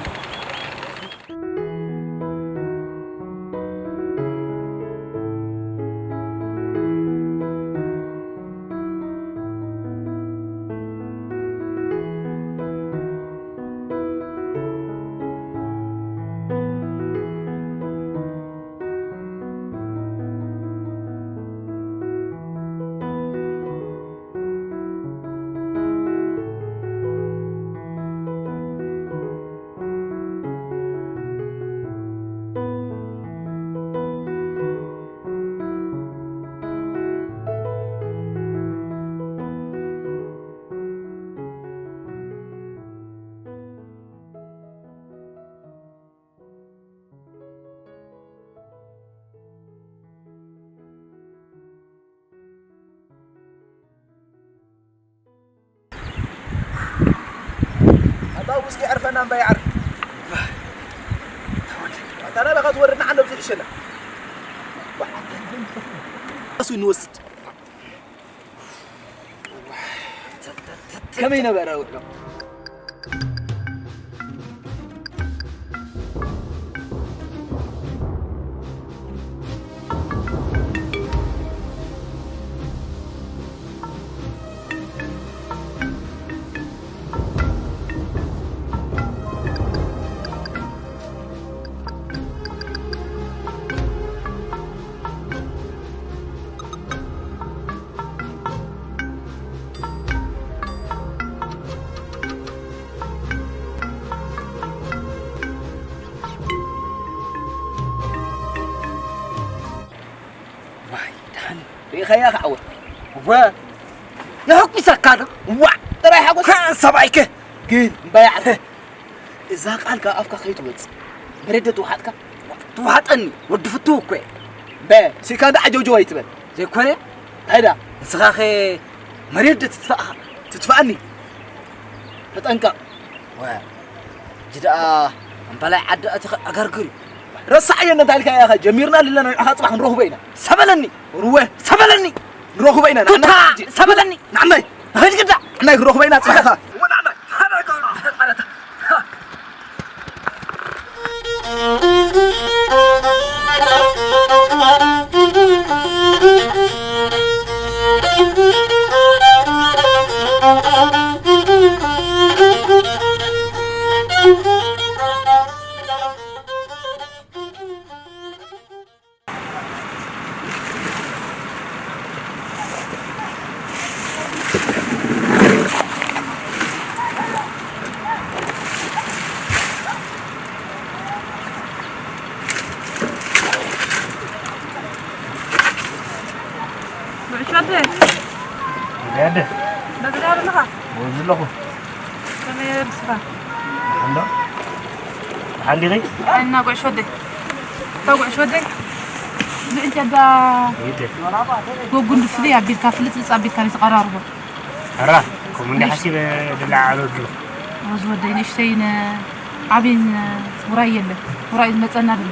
እስኪ ዕርፈና እምባ ይዓር። ኣታ ናበይ ትወርድና ዓንዶ ብዙሕ ይሸና። እሱ ንወስድ። ከመይ ነበረ ውዕሎ? ዋይ፣ ደሓን ርኢኻያ ክዓወት። ወ፣ የሐጒሰካ ዶ? ዋዕ፣ ጥራይ ሓጎስ። ከ፣ ሰብኣይከ? ግን፣ እምባይ ዓርፈ። እዛ ቃል ካብ ኣፍካ ከይትወጽእ። መሬት ዶ ትውሓጥካ? ትውሓጠኒ፣ ወዲ ፍትው እኮ እየ። በ፣ ሲካ እንዳ ዓጀውጀው ኣይትበል። ዘይኮነ? እንታይ ዳ? ንስኻኸ መሬት ዶ ትትፋእኻ? ትትፋእኒ? ተጠንቀቕ። ወ፣ ሕጂ ደኣ እምባላይ ዓዲ ኣቲኸ ኣጋርግር እዩ። ረሳዓዮ እንተ ኢልካዮ ኢኻ፣ ጀሚርና ኣለና፣ ንዓኻ ጽባሕ ክንረኽቦ ኢና። ሰበለኒ! ርወ! ሰበለኒ! ንረኽቦ ኢና፣ ቱታ! ንዓና ሕጂ። ሰበለኒ! ንዓናይ! ንኸይድ ግዳ! ንዓናይ ክንረኽቦ ኢና ጽባሕ ኢኻ። ጉዕሽ ወደይ። ወዲ ኣደ። በዚ ዳ ዘለኻ? ወዚ ኣለኹ። ከመይ ርስኻ? ደሓን ዶ? ደሓን ዲኺ? እና ጉዕሽ ወደይ። እታ ጉዕሽ ወደይ። ብዕንጨዳ ይደ። ጎጉንዲ ፍልይ ኣቢልካ፣ ፍልጽልጽ ኣቢልካ እዩ ዝቐራርቦ። ኣራ፣ ከምኡ እንዲ ሓሲበ ድላዓሎ ድሎ። ወዚ ወደይ ንእሽተይን ዓብይን ውራይ የለን። ውራይ ዝመጸና ድሎ።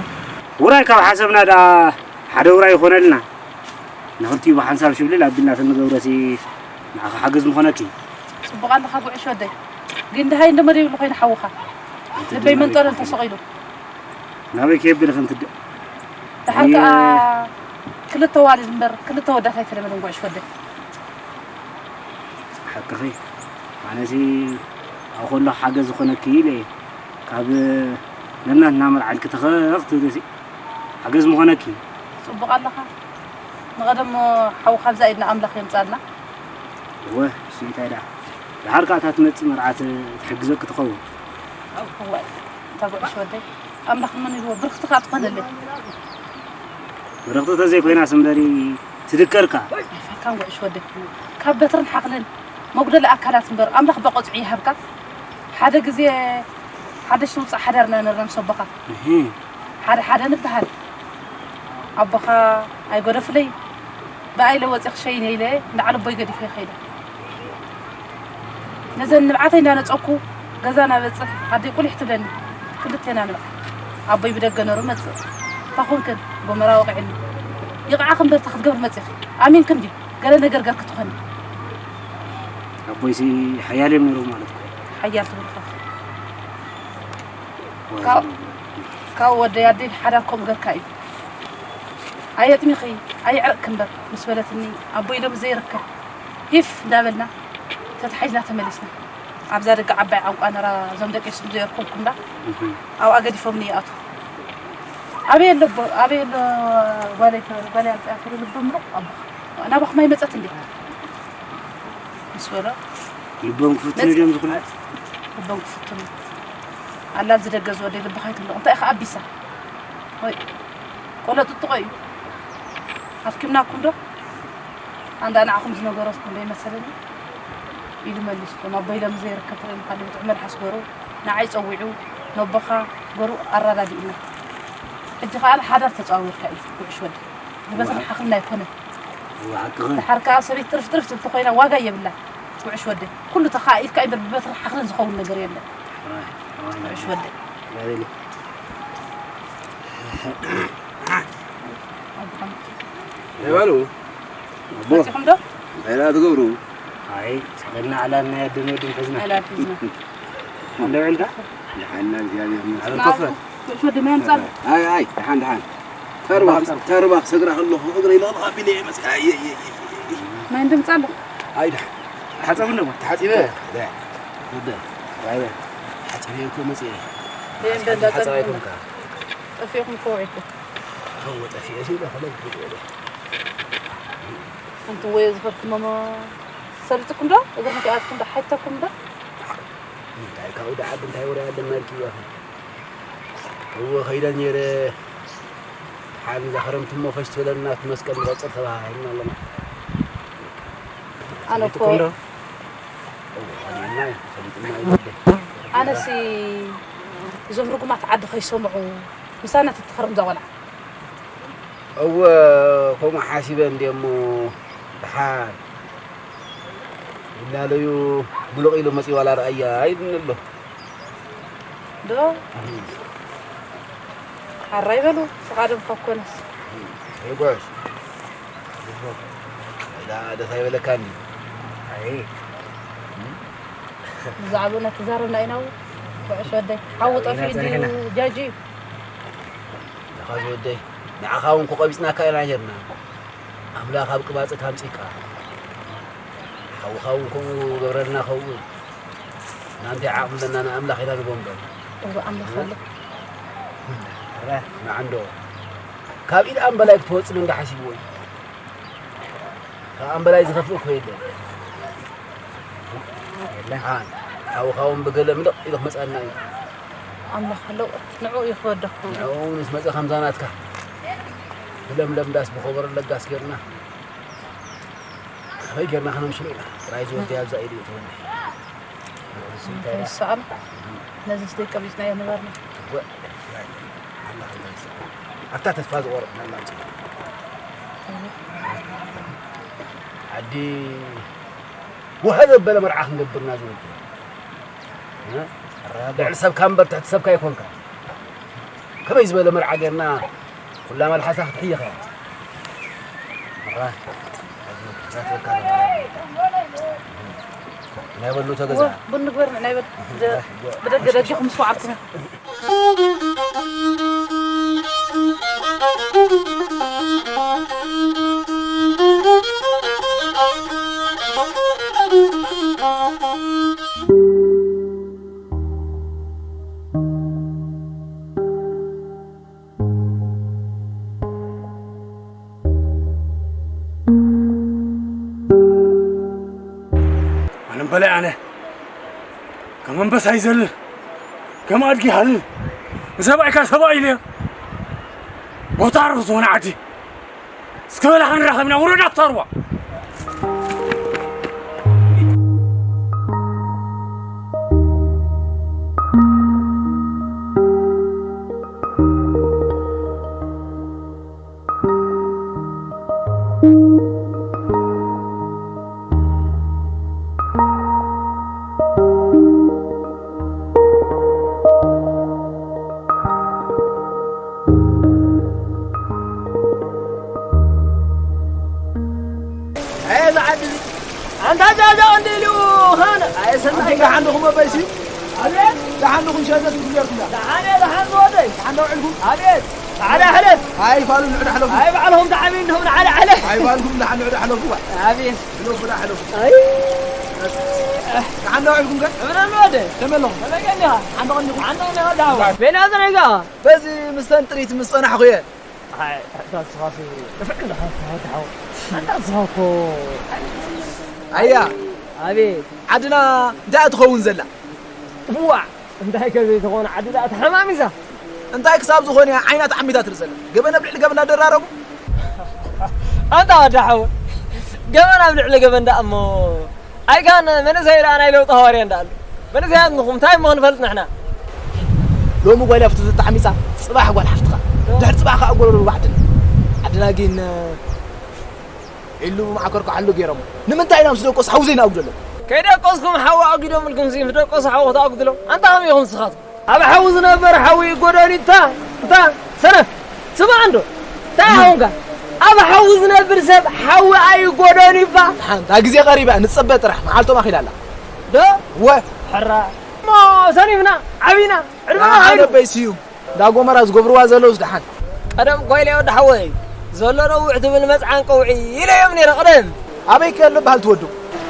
ውራይ ካብ ሓሰብና ደኣ ሓደ ውራይ ይኾነልና። ንኽልቲኡ ብሓንሳብ ሽብልል ኣቢልና ተንገብረሲ ንዓኻ ሓገዝ ምኾነኪ። ጽቡቕ ኣለኻ ጉዕሽ ወደይ። ግን ደሃይ እንደመደይብሉ ኮይኑ ሓውኻ። ልበይ መንጠለል ተሰቒሉ። ናበይ ከየብል ክንትድእ? ደሓር ከኣ ኣየ። ክልተ ዋልድ እምበር ክልተ ወዳት ኣይተለመደን ጉዕሽ ወደይ። ሓቅኺ። ኣነሲ ኣብ ኩሉ ሓገዝ ዝኾነኪ ኢለ እየ። ካብ ነናትና መርዓልኪ ተኸኽ ትብልሲ ሓገዝ ምኾነኪ። ጽቡቕ ኣለኻ። ንቐደሞ ሓው ካብዛ ኢድና ኣምላኽ የምጻልና። እወ፣ እሱ እንታይ ደኣ። ደሓር ከኣ እታ ትመጽእ መርዓት ትሕግዘኪ ትኸውን። እዋይ፣ እታ ጉዕሽ ወደይ። ኣምላኽ መን ኢልዎ ብርኽቲ ከኣ ትኾነለይ። ብርኽቲ ተዘይኮይናስ እምበሪ ትድከርካ። ኣይፋልካን ጉዕሽ ወደይ። ካብ በትርን ሓኽልን መጉደሊ ኣካላት እምበር ኣምላኽ በቆጽዑ ይሃብካ። ሓደ ግዜ ሓደሽቲ ውጻእ ሓዳርና ነርና ምስ ኣቦኻ። እህ። ሓደ ሓደ ንበሃል። ኣቦኻ ኣይጎደፍለይ። ብኣይ ለወፂ ክሸይነ ኢለ ንዓል ኣቦይ ገዲፈ ይኸይደ። ነዘን ንብዓተይ እንዳነፀኩ ገዛ ናበፅሕ ኣደይ ቁሊሕ ትብለኒ። ክልቴና ንብዓት። ኣቦይ ብደገ ነሩ መፅእ። ታኹንክን ጎመራ ወቂዕኒ። ይቕዓኽ እምበር እንታይ ክትገብር መፂእኺ? ኣሚንክን ድዩ? ገለ ነገር ገርኪ ትኾኒ። ኣቦይሲ ሓያል እዮም ነይሮም ማለት እኮ። ሓያል ትብል እኮ። ካብ፣ ካብ ወደይ ኣደይ ሓዳር ከምኡ ገርካ እዩ። ኣየጥሚኺ፣ ኣየዕረቕኪ እምበር ምስ በለትኒ፣ ኣቦይ ሎሚ ዘይርከብ ሂፍ እንዳበልና ተታሒዝና ተመሊስና። ኣብዛ ደገ ዓባይ ቋንቋ ነራ እዞም ደቂ ስም ዘየርከብኩም ዳ እህ። ኣብኣ ገዲፎምኒ ይኣትዉ። ኣበይ ኣሎ ኣቦ፣ ኣበይ ኣሎ ጓለይ፣ ጓለይ ኣምፅኣ ትብል ልቦም ምሩቕ ኣቦ። ናባኹም ኣይመፀት እንዴ? ምስ በሎ ልቦም ክፍትኑ መጽ- ድዮም ዝኹሉ? ልቦም ክፍትኑ። ኣላ ኣብዚ ደገ ዝወደይ ልብኻ ኣይትምልቕ። እንታይ ኢኻ ኣቢሳ? ወይ ቆሎ ጥጥቖ እዩ። ኣፍኪምናኩም ዶ? ኣንዳ ንዓኹም ዝነገረትኩም ዶ ይመሰለኒ? ኢሉ መሊስኩም። ኣቦይ ሎሚ ዘይርከብ ትርኢ ምዃን ብጥዑም መልሓስ ገሩ ንዓይ ጸዊዑ ነቦኻ ገሩ ኣረዳዲእና። ሕጂ ከኣ ሓዳር ተጸዋዊርካ እዩ ጉዕሽ ወደይ። ብበትሪ ሓኽልና ኣይኮነን። እወ፣ ሓቅኺ። ደሓር ከኣ ሰበይቲ ትርፍ ትርፍ ትብል ተኾይና ዋጋ የብላን። ጉዕሽ ወደይ። ኩሉ ተኻኢልካ እዩ እምበር ብበትሪ ሓኽልን ዝኸውን ነገር የለን። እሺ ወደይ። ይበሉ። ኣቦ። መጺኹም ዶ? እንታይ ደኣ ትገብሩ? ኣይ፣ ሰቐልና ዕላል ናይ ኣደን ወድን ሒዝና። ዕላል ሒዝና። እንደ ውዕልካ? ደሓና፣ እግዚኣብሔር ይመስገን። ኣብ ኮፈ? እሺ ወደይ፣ ማይ ኣምጻሉ። ኣይ፣ ኣይ፣ ደሓን፣ ደሓን። ተርባ፣ ተርባ ክሰግራ ከለኹ እግረይ ለቕለቕ ኣቢለ እየ መጺአ። ኣይ፣ ኣይ፣ ኣይ፣ ኣይ። ማይ እንድምጻሉ። ኣይ፣ ደሓን። ተሓጸቡ ኣለዎ። ተሓጺበ? ደ፣ ደ። ኣይ፣ ኣይ። ተሓጺበ እኮ መጺአ። ደም ሓጺብ ደንዳ ሓጻብ ጸኒሑ። ኣይኮንካ። ጠፊእኩም እኮ ውዒልኩም። እወ፣ ጠፊኤ ሲለ ከለብ ክብል። ኣንቱም ወየ ዝኸድኩሞ ሰሊጥኩም ዶ? እግርኩም ከይኣትኩም ዶ? ሓይተኩም ዶ? እንታይ ካብኡ ደኣ ዓዲ እንታይ ወረ ኣለና ኢልኪ ኢኺ? እወ፣ ከይደ ነይረ። ሓን እዛ ክረምቲ እሞ ፈሽ ትብለና፣ እቲ መስቀል ንቆጽር ተባሂልና ኣለና። ኣነ እኮ ሰሊጥኩም ዶ? እወ፣ ከመና እዩ፣ ሰሊጥና እዩ። ኣነሲ እዞም ርጉማት ዓዲ ከይሰምዑ ምሳና ተትኸርም እዛ ቆልዓ። እወ፣ ከምኡ ሓሲበ እንድየ እሞ፣ ደሓር ይላለዩ፣ ሙሉቕ ኢሉ መጺኡ ዋላ ረኣያ ኣይብልኒ ኣሎ። ዶ? ሓራይ በሉ፣ ፍቓዶም ካብ ኮነስ። ይጓዝ። እዛ ደስ ኣይበለካን እዩ። ኣይ። ብዛዕባኡ እናተዛረብና ኢና፣ ኩዕሽ ወደይ። ሓዉ ኢና ጠፊኡ ድዩ ጸኒሕና። ጃጂ እዩ? ንኻ ዝወደይ፣ ንዓኻ እውን እኮ ቀቢጽናካ ኢና ኔርና። ኣምላኽ ኣብ ቅባጸት ኣምጺእካ። ሓውኻ እውን ከምኡ ገብረልና ኸውን። ንኣንታይ ዓቕሚ ኣለና ንኣምላኽ ኢና ንቦ እምበር። እወ ኣምላኽ ኣሎ። ንዓንዶ። ካብ ኢድ ኣምበላይ ክትወጽእ እንዳ ሓሲብዎ እዩ። ካብ ኣምበላይ ዝኸፍእ እኮ የለን። የለን። ሓን፣ ሓውኻ እውን ብገለ ምልቕ ኢሉ ክመጽኣና እዩ። ኣምላኽ ኣለዎ፣ ንዕኡ እዩ ክወደኹም። ንዕኡ ምስ መጸ ከምዛ ናትካ ብለምለም ዳስ ብኸበሮ ለጋስ ጌርና፣ ከመይ ጌርና ከነምስሎ ኢና። ጥራይ ዝወደይ ኣብዛ ኢዱ እዩ ተወኒ። ንሱ እንታይ ደኣ? ይሰኣል። ነዚ ስደይ ቀቢጽናዮ ነበርና። ወ-፣ ኣምላኽ እንታይ ይሰኣል? ኣብታ ተስፋ ዝቖረጽናላ ኣምጽእ። ዓዲ ወሃ ዘበለ መርዓ ክንገብርና ዝወዱ። እ? ልዕሊ ሰብካ እምበር ትሕቲ ሰብካ ኣይኮንካ። ከመይ ዝበለ መርዓ ጌርና ኩላ መልሓሳ ክትሕይኻ። መራ፣ ናይ በሉ ተገዛ። ቡን ንግበር፣ ናይ በል። ብደገ ደጊኹም ምስ ወዓልኩም ኢኹም። ኣነ እምበላይ ኣነ ከም ኣንበሳ ይዘልል፣ ከም ኣድጊ ይሃልል። ንሰብኣይካ ሰብኣይ ኢለ ቦታ ርኽ ዝኾነ ዓዲ እስከ በላ ክንራኸብና ውረድ ኣብታ ሩባ። ኣየ፣ እዛ ዓዲ እዚ። ኣንታ ጃጃ እንዲ ኢሉ ሃነ። ኣየ፣ ሰናይ። ኣንቱም ደሓን ዲኹም ኣባይሲ? ኣቤት። ደሓን ዲኹም ሸዘት ትግዘርኩላ? ደሓን እየ፣ ደሓን ዝወደይ። ደሓን ዶ ውዕልኩም? ኣቤት። ጻዕዳ ሕለፍ። ኣይ፣ ፋሉ ንዕዳ ሕለፉ። ኣይ፣ ባዕልኹም ተዓብዩ እንዲኹም ንዓዳ ሕለፍ። ኣይ፣ ባልኩም ደሓን ንዕዳ ሕለፉ። ኣቤት። ሕለፉ፣ ዳ ሕለፉ። ኣይ። ደሓን ዶ ውዕልኩም ከ? እብረን ወደ። ከመይ ኣለኹም? ከመይ ቀኒኻ? ደሓን ዶ ቀኒኹም? ደሓን ዶ ቀኒኻ? ደሓን። ቤና ዘረጋ። በዚ ምስተን ጥሪት ምስ ጸናሕኹ እየ። ኣይ፣ ኣታ ንስኻሲ ንፍዕ ኣለኻ፣ ኣታ ሓው። ኣታ ንስኻ እኮ። ኣያ። ኣቤት። ዓድና እንታይ እያ ትኸውን ዘላ? እዋዕ፣ እንታይ ከ ዘይትኾን ዓዲ ደኣ ተሓማሚሳ። እንታይ ክሳብ ዝኾነ እያ ዓይና ተዓሚታ ትርኢ ዘላ? ገበን ኣብ ልዕሊ ገበን እናደራረቡ። ኣንታ ወዲ ሓው፣ ገበን ኣብ ልዕሊ ገበን ደኣ እሞ። ኣይጋን መንእሰይ ደኣ ናይ ለውጢ ሃዋርያ እንዳኣሉ። መንእሰያት ንኹም እንታይ እሞ ክንፈልጥ ንሕና? ሎሚ ጓል ኣፍቱ ተዓሚጻ፣ ጽባሕ ጓል ሓፍትኻ። ድሕሪ ጽባሕ ከኣ ጎረሮ ዓድና። ዓድና ግን ኢሉ ማዕከር ከዓሉ ገይሮም። ንምንታይ ኢና ምስ ደቆስ ሓው ዘይናጉደሎም? ከይደቀስኩም ሓዊ ኣጒዶምልኩም ሲ ምስ ደቀሱ ሓዊ ክትኣጉድሎም? ኣንታ ከመይ ኢኹም ንስኻትኩም? ኣብ ሓዊ ዝነበር ሓዊ ይጎደኒ። እታ እታ ሰነፍ ስማዕ እንዶ እንታይ ሓውንካ? ኣብ ሓዊ ዝነብር ሰብ ሓዊ ኣይጎደኒ እባ። ሓንታ ግዜ ቀሪባ ንጸበ ጥራሕ መዓልቶም ኣኺላ ኣላ። ዶ ወ ሕራ እሞ ሰኒፍና ዓቢና ዕድመና ኣነ ኸይዱ። በይ ስዩም እንዳ ጎመራ ዝገብርዋ ዘለውስ ደሓን። ቀደም ኮይለ ወዲ ሓወይ ዘሎ ነውሕ ትብል መጽዓን ቀውዒ ኢለዮም ነይረ ቀደም። ኣበይ ከሎ በሃል ትወዱ?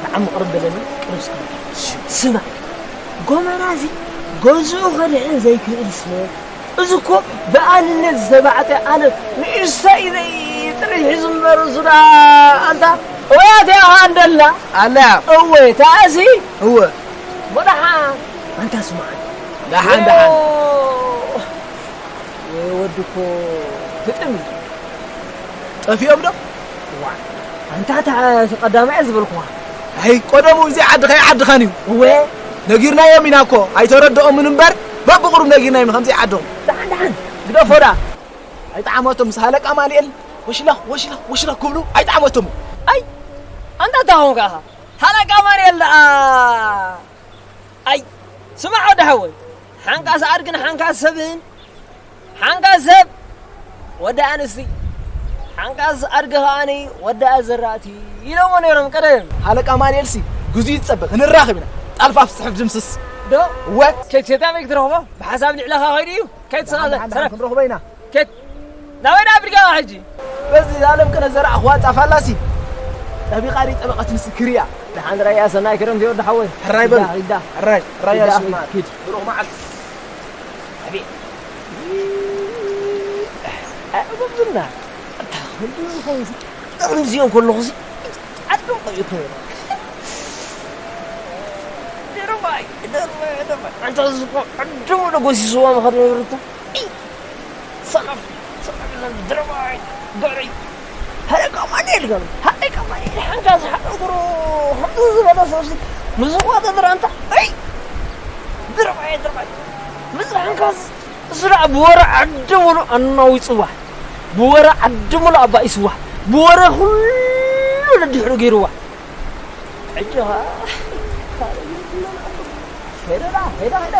ደሓን ምቕርብ በለኒ ቅርብ እስከ። ስማ ጎመራ እዚ ገዝኡ ከድሕን ዘይክእል ሰብ እዚ እኮ ብኣንነት ዝተባዕጠ ኣነ ንእሽተይ ዘይጥርሒ ዝንበሩ ሱዳ ኣንታ እወያት ያኻ እንደላ ኣለያ እወ ታእሲ እወ ወደሓ ኣንታ ስማዓኒ ደሓን ደሓን ወዲ እኮ ግጥም እዩ። ጠፊኦም ዶ? ዋ ኣንታ እታ እቲ ቀዳማይ ዝበልኩኻ። ኣይ ቀደሙ እዚ ዓድኻ ይዓድኻን እዩ። እወ ነጊርናዮም ኢና እኮ ኣይተረድኦምን እምበር በብቕሩብ ነጊርናዮም ኢና ከምዚ ይዓድኹም። ደሓን ደሓን ግደፎ ደኣ። ኣይጠዓመቶም ምስ ሃለቃ ማልኤል ወሽላኽ ወሽላኽ ወሽላኽ ክብሉ ኣይጠዓመቶም። ኣይ ኣንታ እንታይ ኾንካ ኢኻ ሃለቃ ማልኤል ደኣ። ኣይ ስማዕ ወዲ ሓወይ ሓንካስ ኣድግን ሓንካስ ሰብን ሓንካስ ሰብ ወዲ ኣንስቲ ሓንካስ ኣድጊ ከኣኒ ወዲ ኣዘራእቲ ኢሎሞ ነይሮም ቀደም። ሃለቃ ማልኤልሲ ግዙ ይጸበ ክንራኸብ ኢና። ጣልፋ ፍጽሕፍ ድምስስ ዶ እወ። ከይትሸጣ በይ ክትረኽቦ ብሓሳብ ልዕለኻ ኸይዱ እዩ። ከይትስኻ ደሓን ደሓን ሰረፍ ክንረኽቦ ኢና። ኬት ናበይ ዳ ብድጋማ ሕጂ? በዚ ኣለም ቅነ ዘራእኽዋ ጻፍ ኣላሲ ጠቢቓ ዲ ጠበቐት ምስክር እያ። ደሓን ራያ ሰናይ ክረምቲ ወዲ ሓወይ። ሕራይ በሉ። ሂዳ፣ ሂዳ። ሕራይ፣ ሕራይ ሂዳ፣ ኣስማ። ኪድ። ብሩኽ መዓልቲ። ኣቤት። ኣዕብብና። ኣታ፣ ክንዲ ዝኾን እዚ፣ ከምዚኦም ከለኹ እዚ፣ ዓዶም ቆይቶ። ደርባይ፣ ደርባይ፣ ደርባይ። ኣንታ፣ እዚ እኮ ዓዶም ዶ ጎሲስዋ ምኻድ ነበርታ? ሰላም ሰላም ኢለን ድረባይ ገረይ ሃለቃ ማንኤል ገሩ ሃለቃ ማንኤል ሓንካ ዝሓደጉሩ ከምዚ ዝበለ ሰብሲ ንዝዋዳደር ኣንታ ኣይ ድረባይ ድረባይ ምስ ሓንካ እሱ ደኣ ብወረ ዓዲ ሙሉ ኣናዊፅዋ ብወረ ዓዲ ሙሉ ኣባኢስዋ ብወረ ኩሉ ነድሕሩ ገይርዋ ሕጂ ኸዓ ሄደላ ሄዳ ሄደ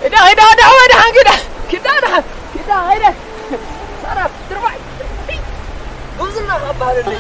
ሄዳ ሄዳ ሄዳ ወይ ደሓን ኪዳ ኪዳ ደሓን ኪዳ ሄደ ሰራብ ትርባይ ጉብዝና ካብ ባህልልኝ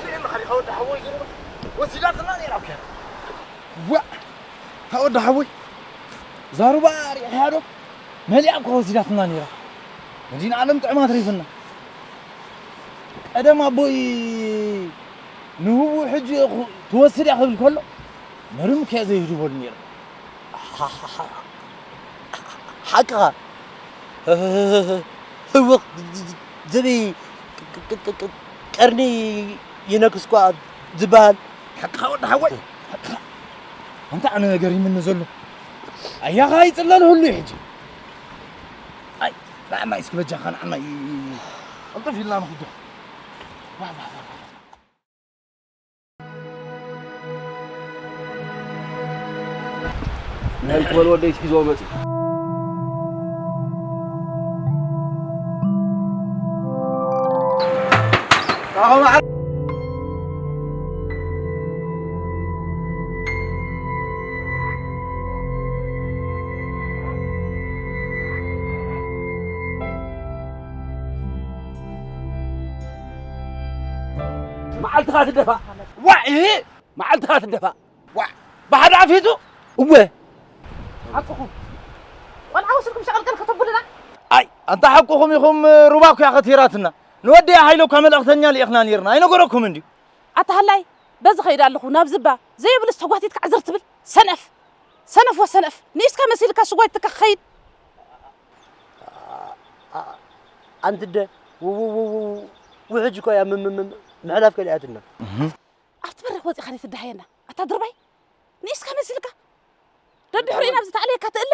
ሪእልኻ ዲኻ ወዲ ሓወይ ዞሮ ወሲዳትና ነይራ እኮ እያ። ዋእ! እታ ወዲ ሓወይ ዛሩባ ሪእኻያ ዶ? መሊኣ እኳ ወሲዳትና ነይራ። መዲና ዓለም ጥዑም ኣትሪፍና። ቀደም ኣቦይ ንህቡ ሕጂ ትወስድ እያ ክብል ከሎ፣ መርም ከ ዘይህድበሉ ነይሩ። ሓቅኻ። ህወኽ ዝበይ ቀርኒ ይነክስ እኳ ዝበሃል። ሓቅኻ ወዲ ሓወይ። ኣንታ ኣነ ነገር ይምኒ ዘሎ። ኣያኻ ይጽለል ህሉ ሕጂ። ኣይ፣ ንዓማይ እስኪ በጃኻ ንዓማይ። ቅልጥፍ ኢልና ንኽዶ። ናይ ክበል ወደይ ሒዞ መጽእ። መዓልትኻ ትደፋእ። ዋ፣ እሂ፣ መዓልትኻ ትደፋእ። ዋ፣ ብሓደ ኣፊቱ። እወ። ሓቅኹም። ቆልዓ ወሲድኩም ሸቐልቀል ከተብሉና? ኣይ፣ ኣንታ ሓቅኹም ኢኹም፣ ሩባ እኮ እያ ከቲራትና። ንወደይ ሃይለ እኳ መልእኽተኛ ልኢኽና ነይርና። ኣይነገረኩም እንድዩ። ኣታ ሃላይ፣ በዚ ኸይድ ኣለኹ፣ ናብ ዝባ። ዘየብልስ ተጓቲትካ ዕዝር ትብል። ሰነፍ። ሰነፍ ወሰነፍ። ንኢስካ መሲልካ ሽጓይትካ ክኸይድ። ኣንቲ ደ፣ ው-፣ ው-፣ ው-፣ ው-፣ ውሕጅ እኮ እያ ም-፣ ም-፣ ም-፣ ምሕላፍ ከሊኣትና። እህ። ኣብቲ በሪኽ ወጺኻ ደይ ትደሃየና? ኣታ ድርባይ፣ ንኢስካ መሲልካ። ደድሕሪኡ ናብዚ ተኣልየካ ትእለ።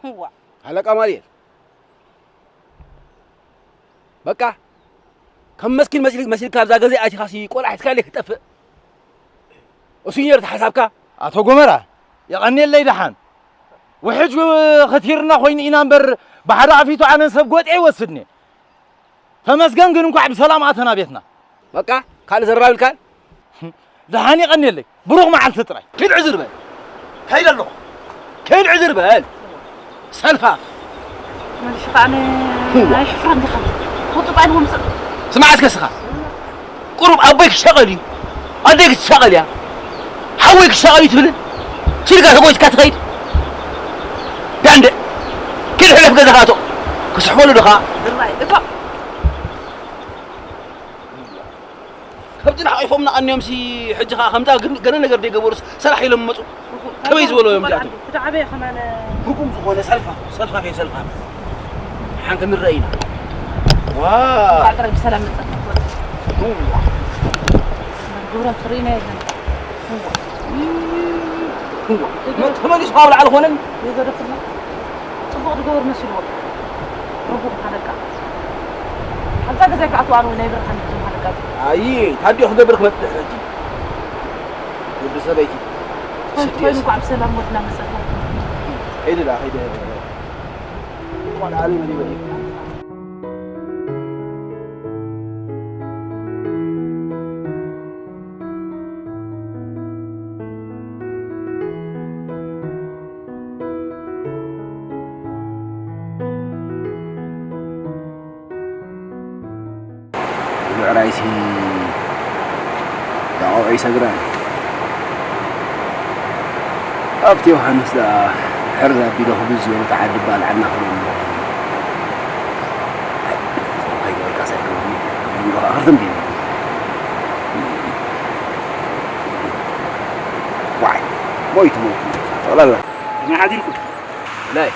ህዋ። ሃለቃ ማልየል። በቃ፣ ከም መስኪን መሲል-፣ መሲልካ ኣብዛ ገዛ ኣቲኻሲ ቆልዓ ሒዝካ ለይ ክትጠፍእ። እሱ እዩ ነይሩ እቲ ሓሳብካ። ኣቶ ጎመራ፣ የቐንየለይ ደሓን። ውሕጅ ኽቲርና ኮይኑ ኢና እምበር፣ ብሓደ ኣፊቱ ኣነን ሰብ ጎጤ ይወስድኒ። ተመስገን ግን እንኳዕ ብሰላም ኣተና ቤትና። በቃ፣ ካልእ ዘራብ ኢልካን? ደሓን የቐንየለይ። ብሩኽ መዓልቲ ጥራይ። ኪድ ዕዝር በል። ከይደ ኣለኹ። ኪድ ዕዝር በል። ሰልፋፍ። መልሽ ከኣ ን-፣ ህዋ። ናይ ሽፍራ እንዲኻ። ውጥጣ ኢልዎ ምሰ- ስማዕ እስከ ስኻ። ቁሩብ ኣቦይ ክሻቐል እዩ። ኣደይ ክትሻቐል እያ። ሓወይ ክሻቐል እዩ ትብልን? ሲልካ ተጎይትካ ትኸይድ? ዳንደ። ኪድ ሕለፍ ገዛኻ ኣቶ። ክስሕበሉ ዶ ኸኣ? ድራይ፣ እቶ። ከብቲ ንሓቒፎም ንቐንዮምሲ፣ ሕጂ ኸኣ ከምታ ግን ገለ ነገር ደይገበሩስ ሰራሕ ኢሎም መጹ። ከመይ ዝበሉ እዮም እዚኣቶም? እቲ ዓበየ ከማን። ህጉም ዝኾነ ሰልፋ፣ ሰልፋ ከይ ሰልፋ። ሓንቲ ንረአ ኢና። ዋ። እንኳዕ ጥራይ ብሰላም መጻእካ። እዋ። ግብሮም ትርእይና የለን። እዋ። እዋ። ተመሊሱ ካብ ላዕሊ ኾነን። ይገደፍና። ጽቡቕ ዝገበር መሲልዎ። ረቡዕ ሓለቃ። ኣብዛ ገዛ ክኣትዋ ኣነ ናይ ብርሃን እዞም ሓለቃ። ኣይ፣ ታዲዮ ክገብር ክመጽእ ሕጂ። ወዲ ሰበይቲ። ኮይኑ፣ ኮይኑ ስደት። እንኳዕ ብሰላም ወድና መጸካ። ኸይደ ዳ፣ ኸይደ። እንኳን ኣሊ መሊመሊ። ምዕራይሲ ያቆብ ዒሳ ግራኝ ኣብቲ ዮሃንስ ደኣ ሕር ኣቢሎ ክብዝ ዝበሉ ተዓዲ ባልዓና ክብሉ። ከይገበርካ ሳይከውን። ከኣ ክርትም ቢሉ። ዋይ፣ ሞይቱ፣ ሞይቱ፣ ሞይቱ። ጠቕላላ። ከመይ ሓዲርኩም? ብላይ፣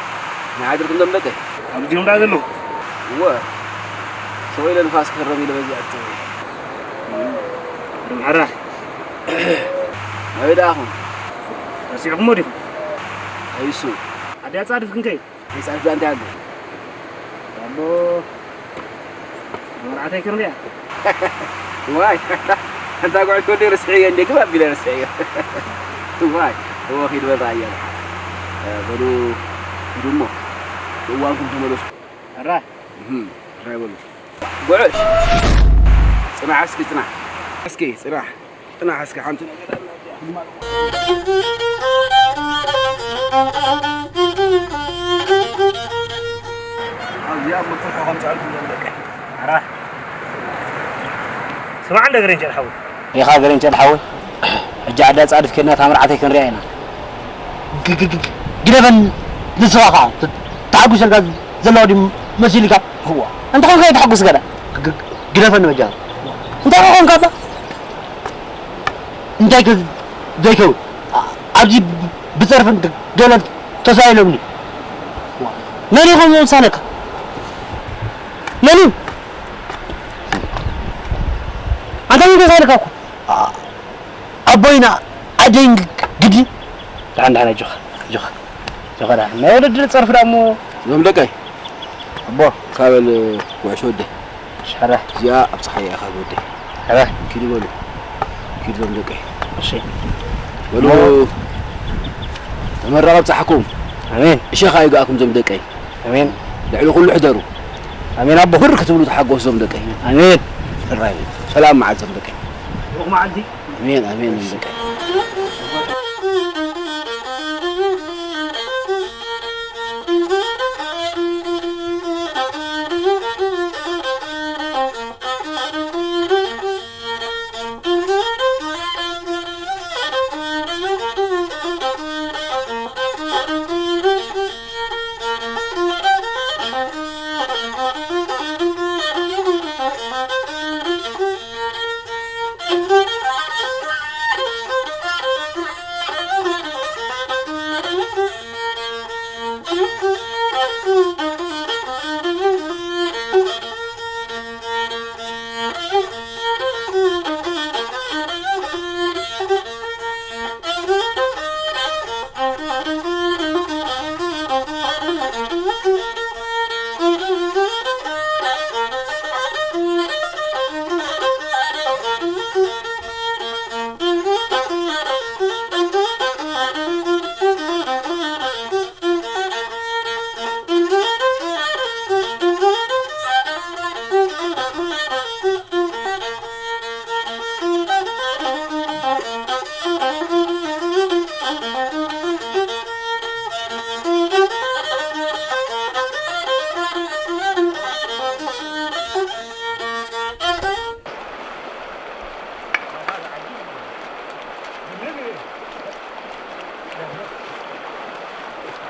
ከመይ ሓዲርኩም ደም ደቀይ? ኣብ ጅምራ ዘለኹ። እወ። ሰው ኢለ ንፋስ ክህረም ኢለ በዚኣ ኣትፀውዒ። እም፣ ሕራ። ኣበይ ደኣኹም? ረሲዕኩሞ ዲኹም? ኣይሱ። ኣድያ ጻድፍ ክንከይድ? ኣይጻድፍ እንታይ ኣሎ? ኣቦ፣ መርዓተይ ክንሪኣ። ዋይ፣ ኣንታ ጉዕሽ ወደይ ረስዐዮ እንዴ፣ ግባ ኣቢለ ረስዐዮ። ዋይ፣ እወ፣ ኺድ በል ረኣያ። እ፣ በሉ፣ ሂዱ እሞ፣ እዋንኩም ተመለሱ። ሕራ። እህም፣ ሕራይ በሉ። ጉዕሽ፣ ጽናሕ እስኪ፣ ጽናሕ። እስኪ፣ ጽናሕ። ጽናሕ እስኪ ሓንቲ ነገር ኣላ። ኣብዚኣ መጥርሖ ከምጽኣልኩም ዘለቀ። ኣራ። ስማዕ እንደ ግሬንቸር ሓወይ። ኢኻ ግሬንቸር ሓወይ። ሕጂ ዓዳ ጻድፍ ኬድና እታ መርዓተይ ክንሪኣ ኢና። ግ-፣ ግ-፣ ግ-፣ ግደፈን ንስኻ ኸዓ ት-፣ ተሓጉሰልካ ዘለዋ ድዩ መሲልካ? ህዋ። እንተ ኾንካ ኣይትሓጉስ ገለ። ግ-፣ ግ-፣ ግደፈን በጃ። እንታይ ኮንካ እባ? እንታይ ከ ዘይከውን? ኣ-፣ ኣብዚ ብጸርፍን ገለን ተሳኢሎምኒ። መን እዩ ከምዚ ዘምሳለካ? መን እዩ? ኣንታ መን ተሳኢልካ እኮ? ኣ-፣ ኣቦይና ኣደይን ግዲ። ደሓን፣ ደሓን፣ ኣጆኻ፣ ኣጆኻ፣ ኣጆኻ፣ ደሓን። ናይ ወለዲ ጸርፊ ደኣ እሞ። እዞም ደቀይ። ኣቦ። ካበል ኩዕሾ ወደይ። ሸረ። እዚኣ ኣብ ጸሓይ እያ ካብ ወደይ። ሸረ። ኪዱ በሉ። ኪዱ ዞም ደቀይ። እሺ። በሉ። ተመረቐ ኣብጽሓኩም። ኣሜን። እሸኻ ይግኣኩም ዞም ደቀይ። ኣሜን። ልዕሊ ኩሉ ሕደሩ። ኣሜን ኣቦ። ብር ክትብሉ ተሓጎሱ ዞም ደቀይ። ኣሜን። ጥራይ። ሰላም መዓልቲ ዞም ደቀይ። ብሩኽ መዓልቲ። ኣሜን፣ ኣሜን ዞም ደቀይ።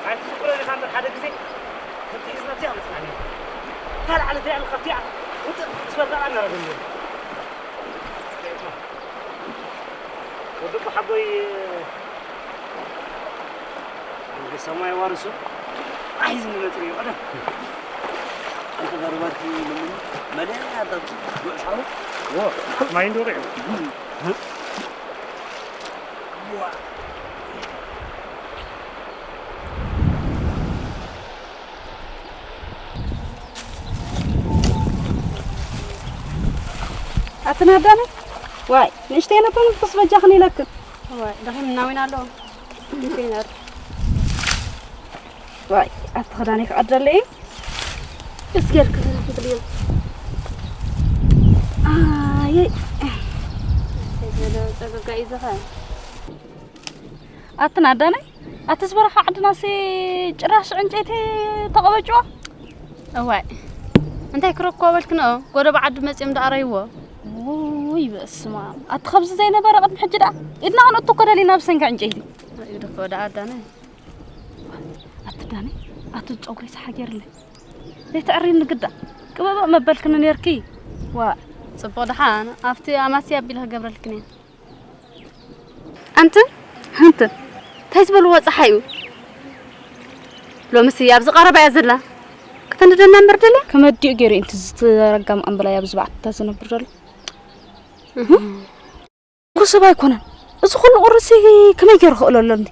ኣይትሽኩረኒ ኢኻ እምበር ሓደ ግዜ ከምቲ ሒዝናትያ መጽናኒ። ካልእ ዓለት እያ ንኸፍትያ ውጽእ ምስ በልካ እናረገሉ። ወዲ ሓጎይ፣ ሰማይ ዋርሱ ኣይ ዝንመጽ እዩ ቀደም። ኣንተ በርባቲ ምን መለያ ኣዳብስ ጉዕሻው። ማይ እንደወረ እዩ። ኣትናዳነ ዋይ ንእሽተይ ነቶም ክስ በጃኽን ኢለክን። ዋይ ደኺም እናዊና ኣለዎ። ንቴነር ዋይ ኣብቲ ክዳነይ ክቐደለ እዩ። እስኪ ኣልክ ትብልዮ። ኣየ ጸገጋ እዩ ዝኸ ኣትን ኣዳነይ ኣትስ በረኻ ዓድናሲ ጭራሽ ዕንጨይቲ ተቐበጭዎ። እዋይ እንታይ ክረክቦ በልክንኦ ጎደብ ዓዲ መጺኦም ደኣረይዎ። ውይ በስማ ኣቲ ኸብዚ ዘይነበረ ቅድሚ ሕጂ ደኣ ኢድና ክንእቱ እኮ ደሊና ብሰንኪ ዕንጨይቲ። ይድፎ ደኣ ኣዳነይ ኣቲ ዳነይ ኣቲ ጸጉሪ ሰሓጌርለይ ዘይትዕሪ ንግዳ ቅበበ መበልክኒ ነርኪ። ዋ ጽቡቕ ደሓን ኣብቲ ኣማስያ ኣቢለ ክገብረልክን እየ። ኣንቲ ኣንቲ እንታይ ዝበልዎ ጸሓይ እዩ? ሎምሲ ኣብዚ ቀረባ እያ ዘላ። ከተንድደና እምበር ደልያ? ከመዲኡ ገይሩ እዩ፣ እንቲ ዝተረገመ ኣምበላይ ኣብዚ ባዕታ ዝነብር ዘሎ። እህ። እኮ ሰብ ኣይኮነን። እዚ ኩሉ ቁርሲ ከመይ ገይሩ ክእለሎ እንዲ?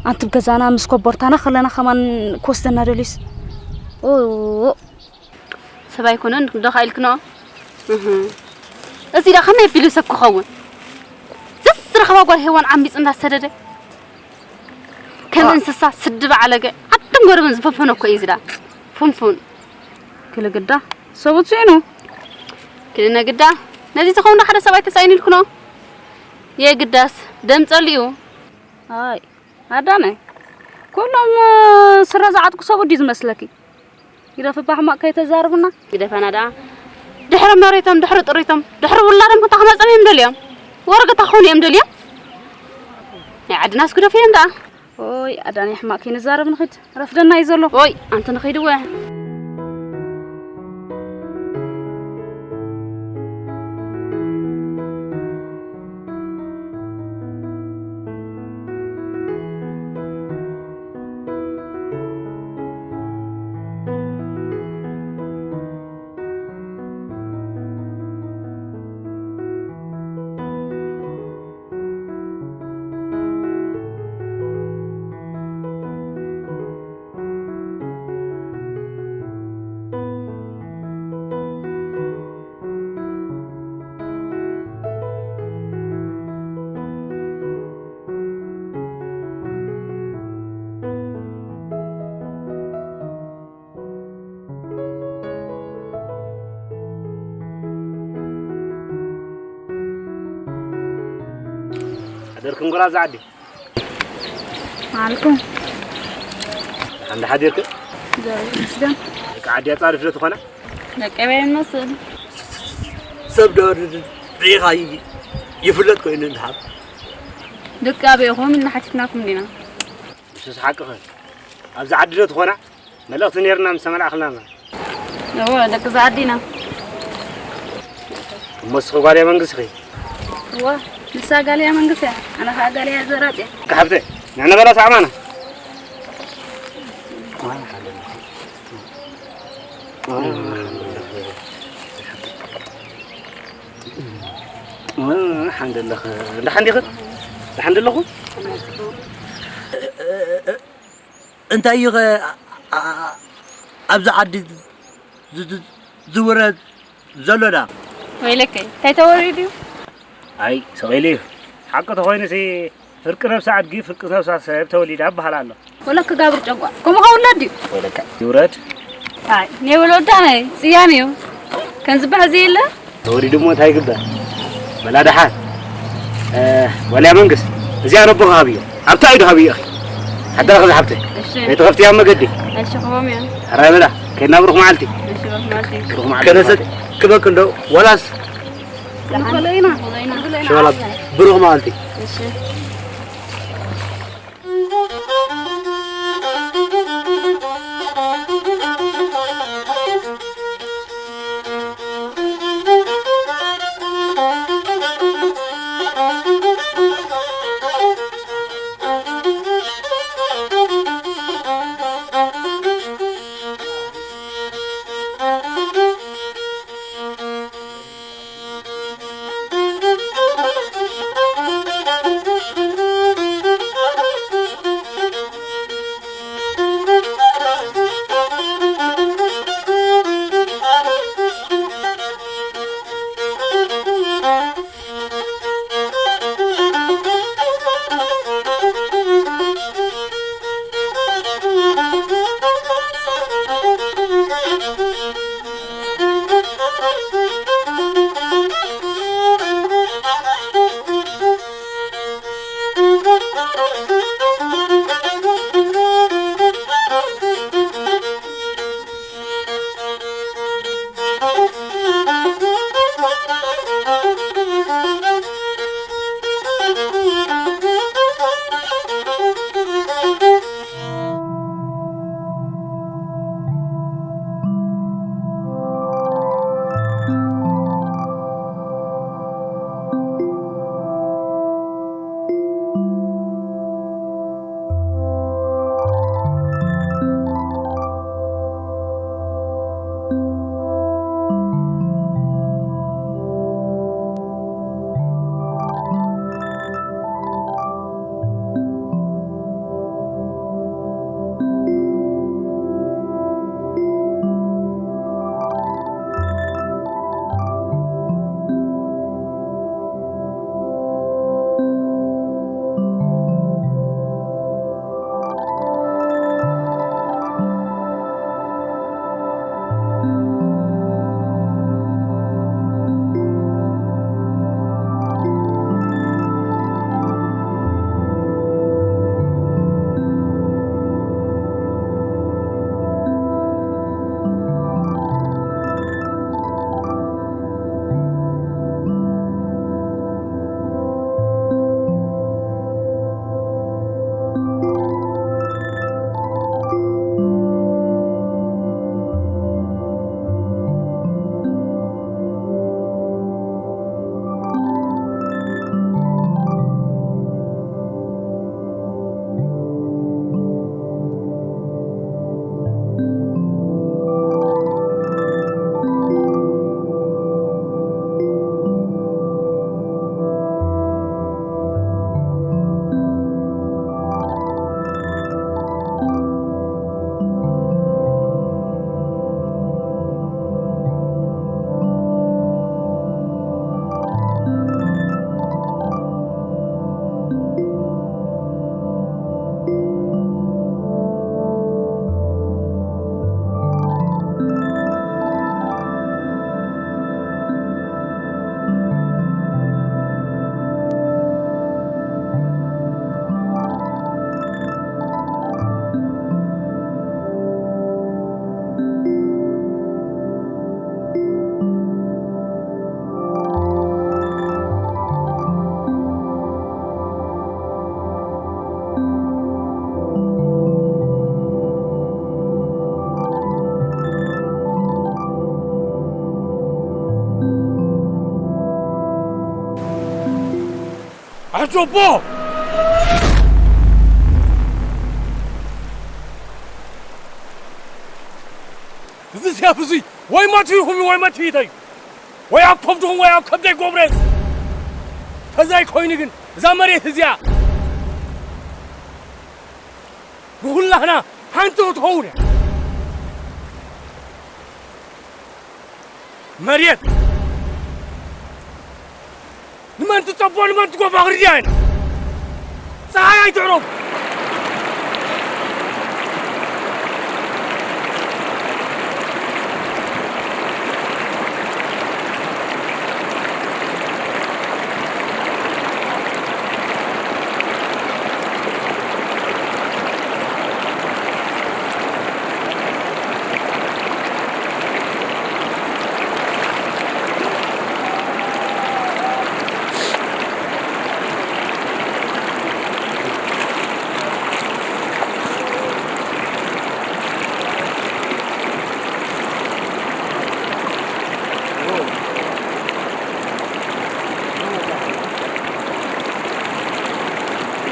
ኣንቲ ብ ገዛና ምስ ኮቦርታና ከለና ከማን ክወስደና ደልዩስ? ኦ፣ ሰብ ኣይኮነን ዶ ኢልክኖ? እህ። እዚ ዳ ከመይ ቢሉ ሰብ ክኸውን? ዘዝረኸባ ጓል ሄዋን ዓሚፅ እንዳሰደደ ከም እንስሳ ስድብ ዓለገ ዓድን ጎረብን ዝፈንፈኖ እኮ እዩ ዝዳ። ፍንፉን። ክልግዳ ሰቡት ስኢኑ። ክልነ ግዳ ነዚ ተኸውን ሓደ ሰብኣይ ተሳኢኑ ኢልክኖ? የግዳስ ደም ጸሊኡ። ኣይ ኣዳመ፣ ኩሎም ስረ ዝዓጥቁ ሰብኡት ድዩ ዝመስለኪ? ግደፍ እባ ሕማቕ ከይተዛርብና። ግደፈና ደኣ። ድሕሪ መሬቶም፣ ድሕሪ ጥሪቶም፣ ድሕሪ ውላዶም ክታኽመጾም እዮም ደልዮም። ወረገታ ክኾኑ እዮም ደልዮም። ናይ ዓድናስ ግደፍ እዮም ደኣ። ኦይ ኣዳነ፣ ሕማቕ ከይንዛረብ ንኺድ። ረፍደና እዩ ዘሎ። ኦይ ኣንቲ ንኺድ እወ። ደርክን ጎራዛ ዓዲ። ማልኩም። ሓንዳ ሓዲርክ? ዘር ምስጋን። ደቂ ዓዲ ኣጻርፍ ዶ ትኾና? ደቂ በይ መስል። ሰብ ዶ ሪኻ ይፍለጥ ኮይኑ እንድሓር። ደቂ ኣበይኹም እናሓቲትናኩም ዲና? ንሱስ ሓቅኸ። ኣብዚ ዓዲ ዶ ትኾና? መልእኽቲ ነይርና ምስ ተመላእኽልና። እወ፣ ደቂ ዛዕዲና። እሞ እስኺ ጓል እያ መንግስቲ ኢኺ? እወ፣ ንሳ ጋል እያ መንግስቲ እያ። ኣነ ኸዓ ጋል እያ ዘራጥ እያ። ሓብተ፣ ንዕነ በላ ሳዕማና። ሓንደለኸ፣ እንዳ ሓንዲኸ፣ እንዳ ሓንደለኹ። እንታይ እዩ ኸ ኣ-፣ ኣ-፣ ኣብዚ ዓዲ ዝ-፣ ዝ-፣ ዝውረድ ዘሎዳ? ወይለከይ፣ እንታይ ተወሪዱ እዩ? ኣይ፣ ስቕ ኢሉ እዩ። ሓቂ ተኾይኑሲ፣ ፍርቂ ነብሲ ኣድጊ፣ ፍርቂ ነብሳ ሰብ ተወሊዳ ይበሃል ኣሎ። ወለከ ጋብር ጨጓ፣ ከምኡ ኸ ውላድ ድዩ? ወለከ ይውረድ። ኣይ፣ ናይ ወለዳ ናይ ጽያም እዩ። ከም ዝበሃል ዘየለ? ተወሪዱ እሞ እንታይ ይግበር? በላ ደሓን። እ፣ ዋልያ መንግስት፣ እዚኣ ነቦኻ ሃብዮ። ኣብታ ኢዱ ሃብዮ ኢኺ። ሓደራኺ ዝሓብተይ። እሺ። ኣይትኸፍትያ መገዲ። እሺ፣ ክቦም እዮም። ሕራይ በላ፣ ከይድና ብሩኽ መዓልቲ። እሺ፣ ብሩኽ መዓልቲ። ብሩኽ መዓልቲ። ከነሰክመክ እንዶ፣ ዋላስ? ደሓን። ንኸለይና። ንኸለይና። እሺ፣ በላ፣ ብሩኽ መዓልቲ። እሺ። ኣጆቦ! እዚ ሴፍ እዚ ወይ መትይኹም ወይ መትይተይ፣ ወይ ኣብ ከብድኹም ወይ ኣብ ከብደይ ጎብሬስ። ተዘይ ኮይኑ ግን እዛ መሬት እዚኣ ንኹላህና ሓንቲ ክትኸውን እያ። መሬት ንመን ትጸቦ ንመን ትጎፋ ክርድያ ኢና። ጸሓይ ኣይትዕረቡ።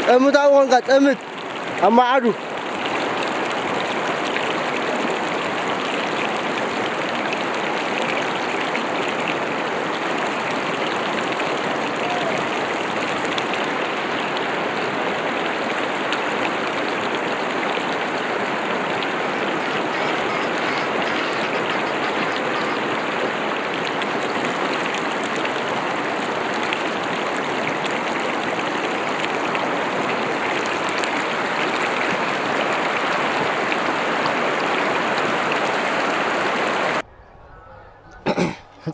ጠምት ኣብኡ ኾንካ፣ ጠምት ኣብ መዓዱ።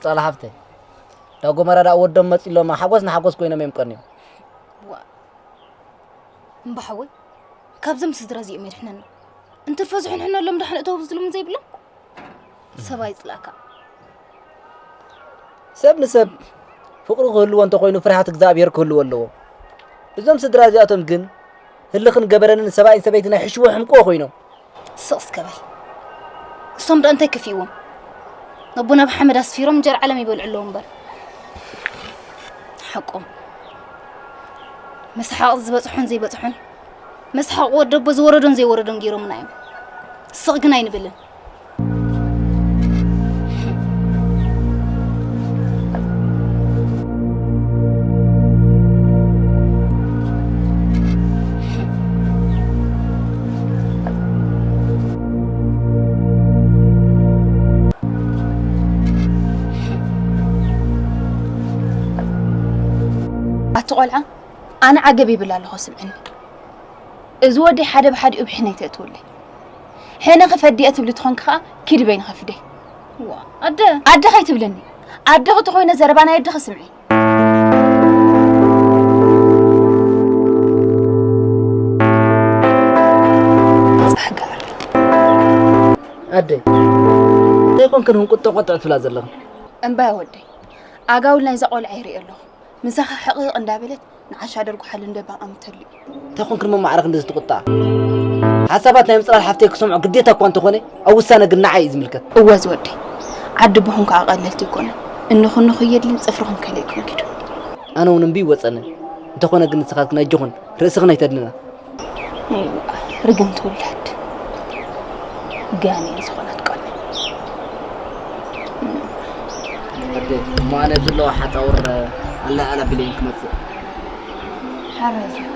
ጻላ ሓፍተይ፣ ዳጎመራ ደኣ ወዶም መጺሎማ ሓጎስ ንሓጎስ ኮይኖም እዮም ቀንዮም። ዋ፣ እምባ ሓወይ፣ ካብዞም ስድራ እዚኦም የድሕነና። እንትርፎ ዝሕንሕነሎም ደሓን እተው ዝብሎም ዘይብሎም። ሰብ ኣይጽላእካ። ሰብ ንሰብ ፍቕሪ ክህልዎ እንተኾይኑ ፍርሃት እግዚኣብሔር ክህልዎ ኣለዎ። እዞም ስድራ እዚኣቶም ግን ህልኽን ገበረንን ሰብኣይን ሰበይቲ ናይ ሕሽዎ ሕምቅዎ ኮይኖም። ስቕ እስከ በል። እሶም ደኣ እንታይ ከፊእዎም? ነቦና ብሓመድ ኣስፊሮም እንጀራ ዓለም ይበልዑ ኣለዉ እምበር። ሓቆም። መስሓቕ ዝበጽሖን ዘይበጽሖን፣ መስሓቕ ወደቦ ዝወረዶን ዘይወረዶን ገይሮምና እዮም። ስቕ ግን ኣይንብልን። ኣቲ ቆልዓ፣ ኣነ ዓገብ ይብል ኣለኹ፣ ስምዕኒ። እዚ ወደይ ሓደ ብሓዲኡ ብሕነይ ተእትውለይ። ሕነ ክፈዲ እየ ትብሊ ትኾንኪ ኸኣ ኪዲ በይንኺ ፍደይ። ዋ፣ ኣደ። ኣደ ከይትብልኒ። ኣደኺ ተኾይነ ዘረባ ናይ ኣደኺ ስምዒ። ጻሕጋር። ኣደ፣ እንታይ ኮንክን ህንቁጥ ጠንቆጥ ትብላ ዘለኽን? እምባይ ወደይ፣ ኣጋውል ናይዛ ቆልዓ ይርኢ ኣለኹ። ምሳኻ ሕቕቕ እንዳበለት ንዓሻ ደርጉሓሉ እንደ ባቐምተሉ እዩ። እንታይ ኮንክን መማዕረኽ እንደዚ ትቁጣ? ሓሳባት ናይ ምጽላል ሓፍተይ ክሰምዖ ግዴታ እኳ እንተኾነ፣ ኣብ ውሳነ ግን ንዓይ እዩ ዝምልከት። እወ ዝወደይ፣ ዓዲ ብኹም ከዓ ቀለልቲ ይኮነን። እንኹ እንኹ የድልን ጽፍርኹም ከለይኩም ኪዱ። ኣነ እውን እምቢ ይወጸንን። እንተኾነ ግን ንስኻትክን ኣጆኹን፣ ርእስኽን ኣይተድንና። ርግምቲ ውላድ። ጋኔን ዝኾነት ቆልዓ። ኣደ፣ እሞ ኣነ ኣብዚ ኣለዋ ሓጻውር ኣላ ኣላ ቢለይን ክመጽእ። ሓራይ ዘካይድ።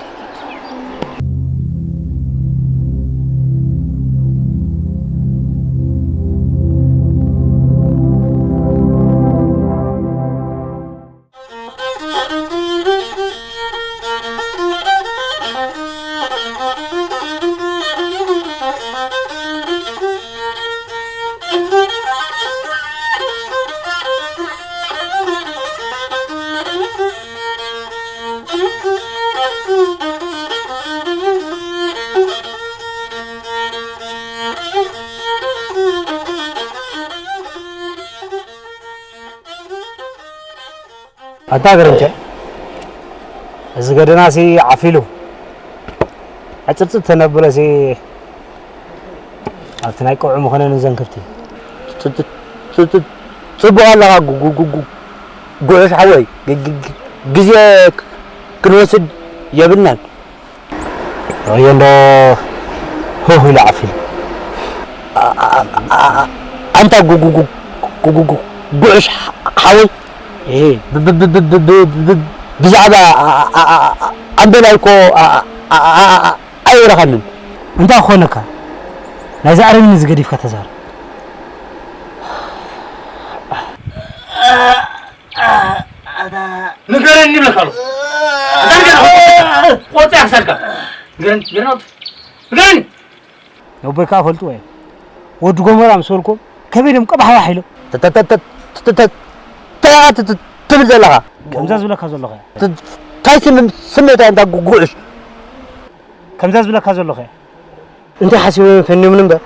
ኣታ ገረምቸ፣ እዚ ገደናሲ ዓፊሉ፣ ዕጽርጽር ተነብለሲ፣ ኣብቲ ናይ ቀውዒ ምኾነ ንዘን ከብቲ። ጽ-፣ ጽ-፣ ጽ-፣ ጽ-፣ ጽቡቕ ኣለኻ ጉ-፣ ጉ-፣ ጉ-፣ ጉ-፣ ጉዕሽ ሓወይ። ግ-፣ ግ-፣ ግ-፣ ግዜ ክ-፣ ክንወስድ የብልናን። ኣየ እንዶ ህህ ኢሉ ዓፊሉ። ኣንታ ጉዕሽ ሓወይ፣ ብዛዕባ ኣምበላይ እኮ ኣይረኻንን። እንታይ ክኾነካ? ናይዚ ኣረሚኒ እዚ ገዲፍካ ተዛረብ። ንገረኒ ይብለካ ኣለኹ። እንታይ ንገረኒ? ቆርፀ ያክሳልካ። ንገረኒ፣ ንገረኒ ኣውጥ። ንገረኒ። ነቦይ ከዓ ፈልጥዎ እዮም። ወዲ ጎመራ ምስ በልኩም ከመይ ድዮም ቀባሕባሕ ኢሎም። ትብል ዘለኻ? ከምዛ ዝብለካ ዘለኹ እያ። ታይ ስምዒት እንታይ ጉዕሽ? ከምዛ ዝብለካ ዘለኹ እያ። እንታይ ሓሲቦም እዮም ፈንዮምኒ እምበር፣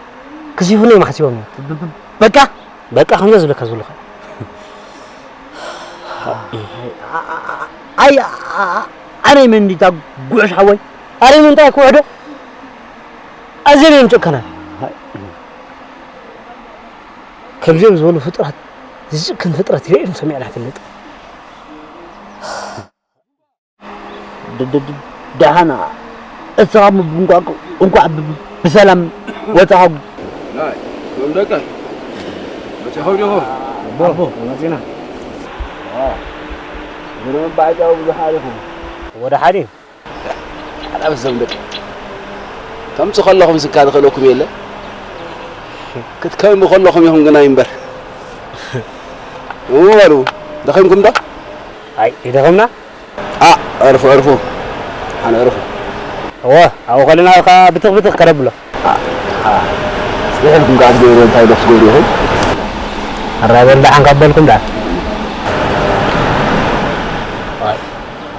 ክሲፉኒ እዮም ሓሲቦም እዮም። በቃ፣ በቃ ከምዛ ዝብለካ ዘለኹ። ኣይ፣ ኣነ መን እንዲታ ጉዕሽ ሓወይ? ኣነ ምንታይ ክውሕዶ? ኣዝዮም እዮም ጨካናት። ከምዚኦም ዝበሉ ፍጥራት፣ ዝጭክን ፍጥረት ርእየን ሰሚዕና ኣይፈልጥን። ድ-፣ ድ-፣ ድ-፣ ደሓና እስኻ ም-፣ እንኳ-፣ እንኳዕ ብ-፣ ብ-፣ ብሰላም ወጻኻ። ናይ፣ ዞም ደቀይ፣ መጺኹም ዲኹም? ኣቦ፣ መጺና። ዋ፣ ግርም ባዕጫው ብዙሕ ኣሪኹም። ወደ ሓደ። ሓላፍ ዞም ደቀይ። ከምጽእ ከለኹም ስካ ዝኽእለኩም የለ። ክትከሙ ከለኹም ኢኹም ግናይ እምበር። እሞ በሉ፣ ደኺምኩም ዶ? ኣይ፣ ይደኽምና። ኣ፣ ዕርፉ፣ ዕርፉ። ኣነ ዕርፉ። እወ፣ ኣብኡ ከለና ከኣ ብትኽ ብትኽ ከረብሎ። ኣ፣ ኣ፣ ጽሒፍኩም ከኣ ትገብሩ እንታይ ዶ ክትገብሩ ኢኹም? ኣራይ በል ደሓን ካብ በልኩም ደኣ።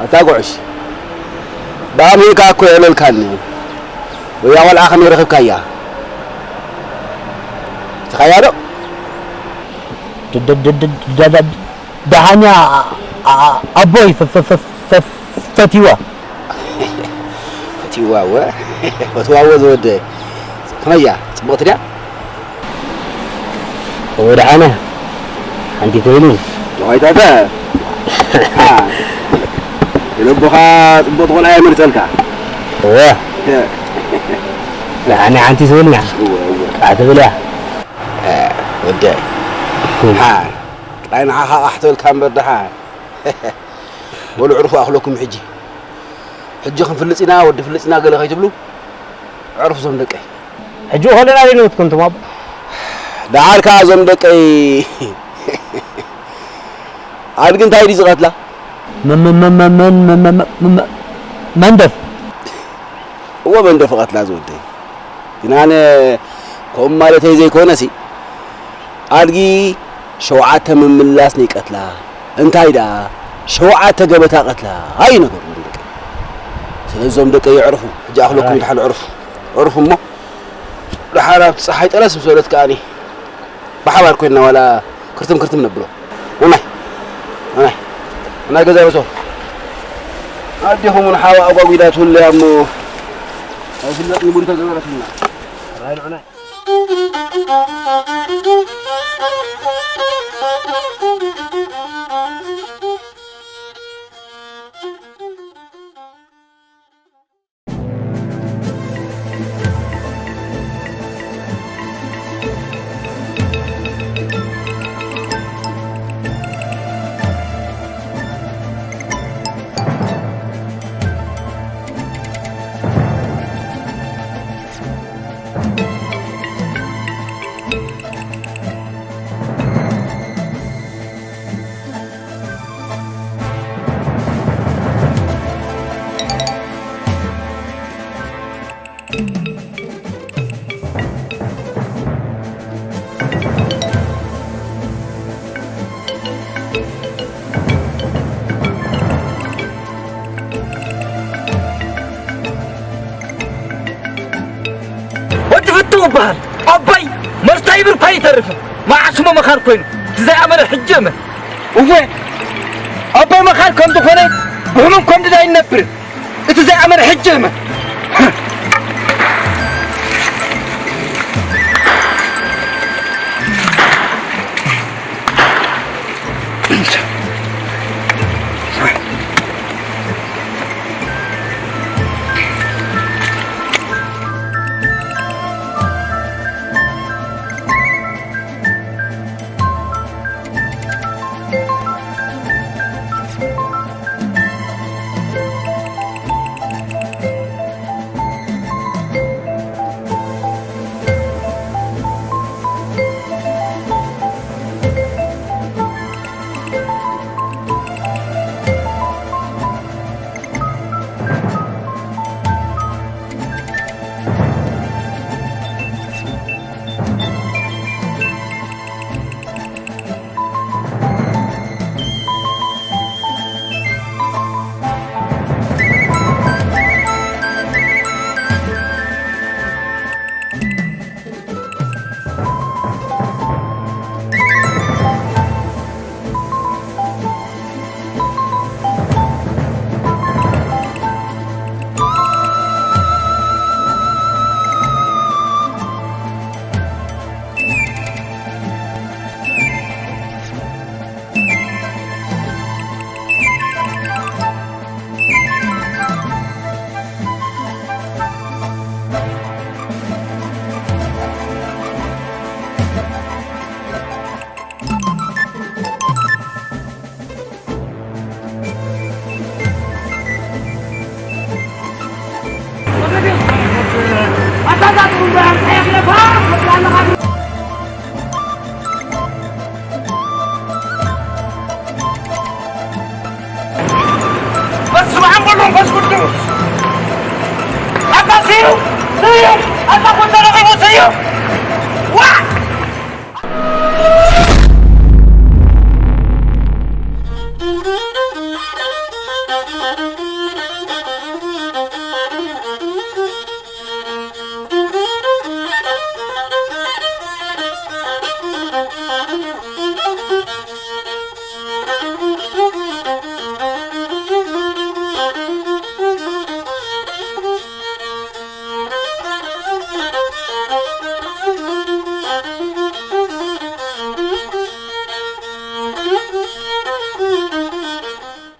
ኣታ ጉዕሽ፣ ብኣምሂርካ እኮ የዕለልካኒ። ወያ ቆልዓ ከመይ ረኺብካያ? ትኻያ ዶ? ድ-፣ ድ-፣ ድ-፣ ድ-፣ ድ-፣ ድ-፣ ደሓንያ ኣ-፣ ኣ-፣ ኣቦይ ፈ-፣ ፈ-፣ ፈ-፣ ፈ-፣ ፈ-፣ ፈትዋ። ፈትዋ እወ። ፈትዋ እወ ዝወደ። ከመያ? ጽቡቕቲ ድያ? እወ ደሓነ። ሓንቲ ትብል። ዋይታተ። አ። የለቦኻ ጽቡቕ ቆልዓ የምርጸልካ። እወ። እ። ደሓነ ሓንቲ ትብልና። እወ፣ እወ። ጣዕ ትብል እያ። እ፣ ወደይ። እም። ሓ። ጥራይ ንዓኻ ቃሕ ትበልካ እምበር ደሓ። በሉ ዕርፉ ኣኽለኩም ሕጂ። ሕጂ ክንፍልጽ ኢና፣ ወዲ ፍልጽ ኢና ገለ ከይትብሉ። ዕርፉ ዞም ደቀይ። ሕጂ ከለና ዶ ንወትኩም ትማቡ? ደሓር ከኣ ዞም ደቀይ። ኣድጊ እንታይ ድዩ ዝቐትላ? መ-፣ መ-፣ መ-፣ መ-፣ መን-፣ መ-፣ መ-፣ መ-፣ መ-፣ መንደፍ። እወ መንደፍ ቀትላ ዝወደይ። ግን ኣነ ከምኡ ማለተይ ዘይኮነሲ፣ ኣድጊ ሸውዓተ ምምላስ ነይቀትላ፣ እንታይ ደኣ ሸውዓተ ገበታ ቀትላ እዩ ነገሩ ዞም ደቀይ። ስለዚ ዞም ደቀይ የዕርፉ፣ ሕጂ ኣኽለኩም ኣይ። ድሓን ዕርፉ። ዕርፉ እሞ፣ ድሓር ኣብቲ ጸሓይ ጠለስ ምስ በለት ከኣኒ፣ ብሓባር ኮይንና ዋላ ክርትም ክርትም ነብሎ። ነናይ፣ ነናይ፣ ነናይ ገዛ በቶ። ኣዴኹም እውን ሓዋ ኣጓጒዳትሁለያ እሞ፣ ኣይፍለጥን ጉድ ተገበረትልና። ራይ ንዑናይ። ወዲ ፍትው እበሃል። ኣባይ መስታ ይብል እኳ ይተርፍ። መዓስ እሞ መኻን ኮይኑ? እቲ ዘይኣመነ ሕጂ እመን። እወ፣ ኣባይ መኻን ከም ዝኾነ ብሕሙም ከም ድዳ ይነብር። እቲ ዘይኣመነ ሕጂ እመን።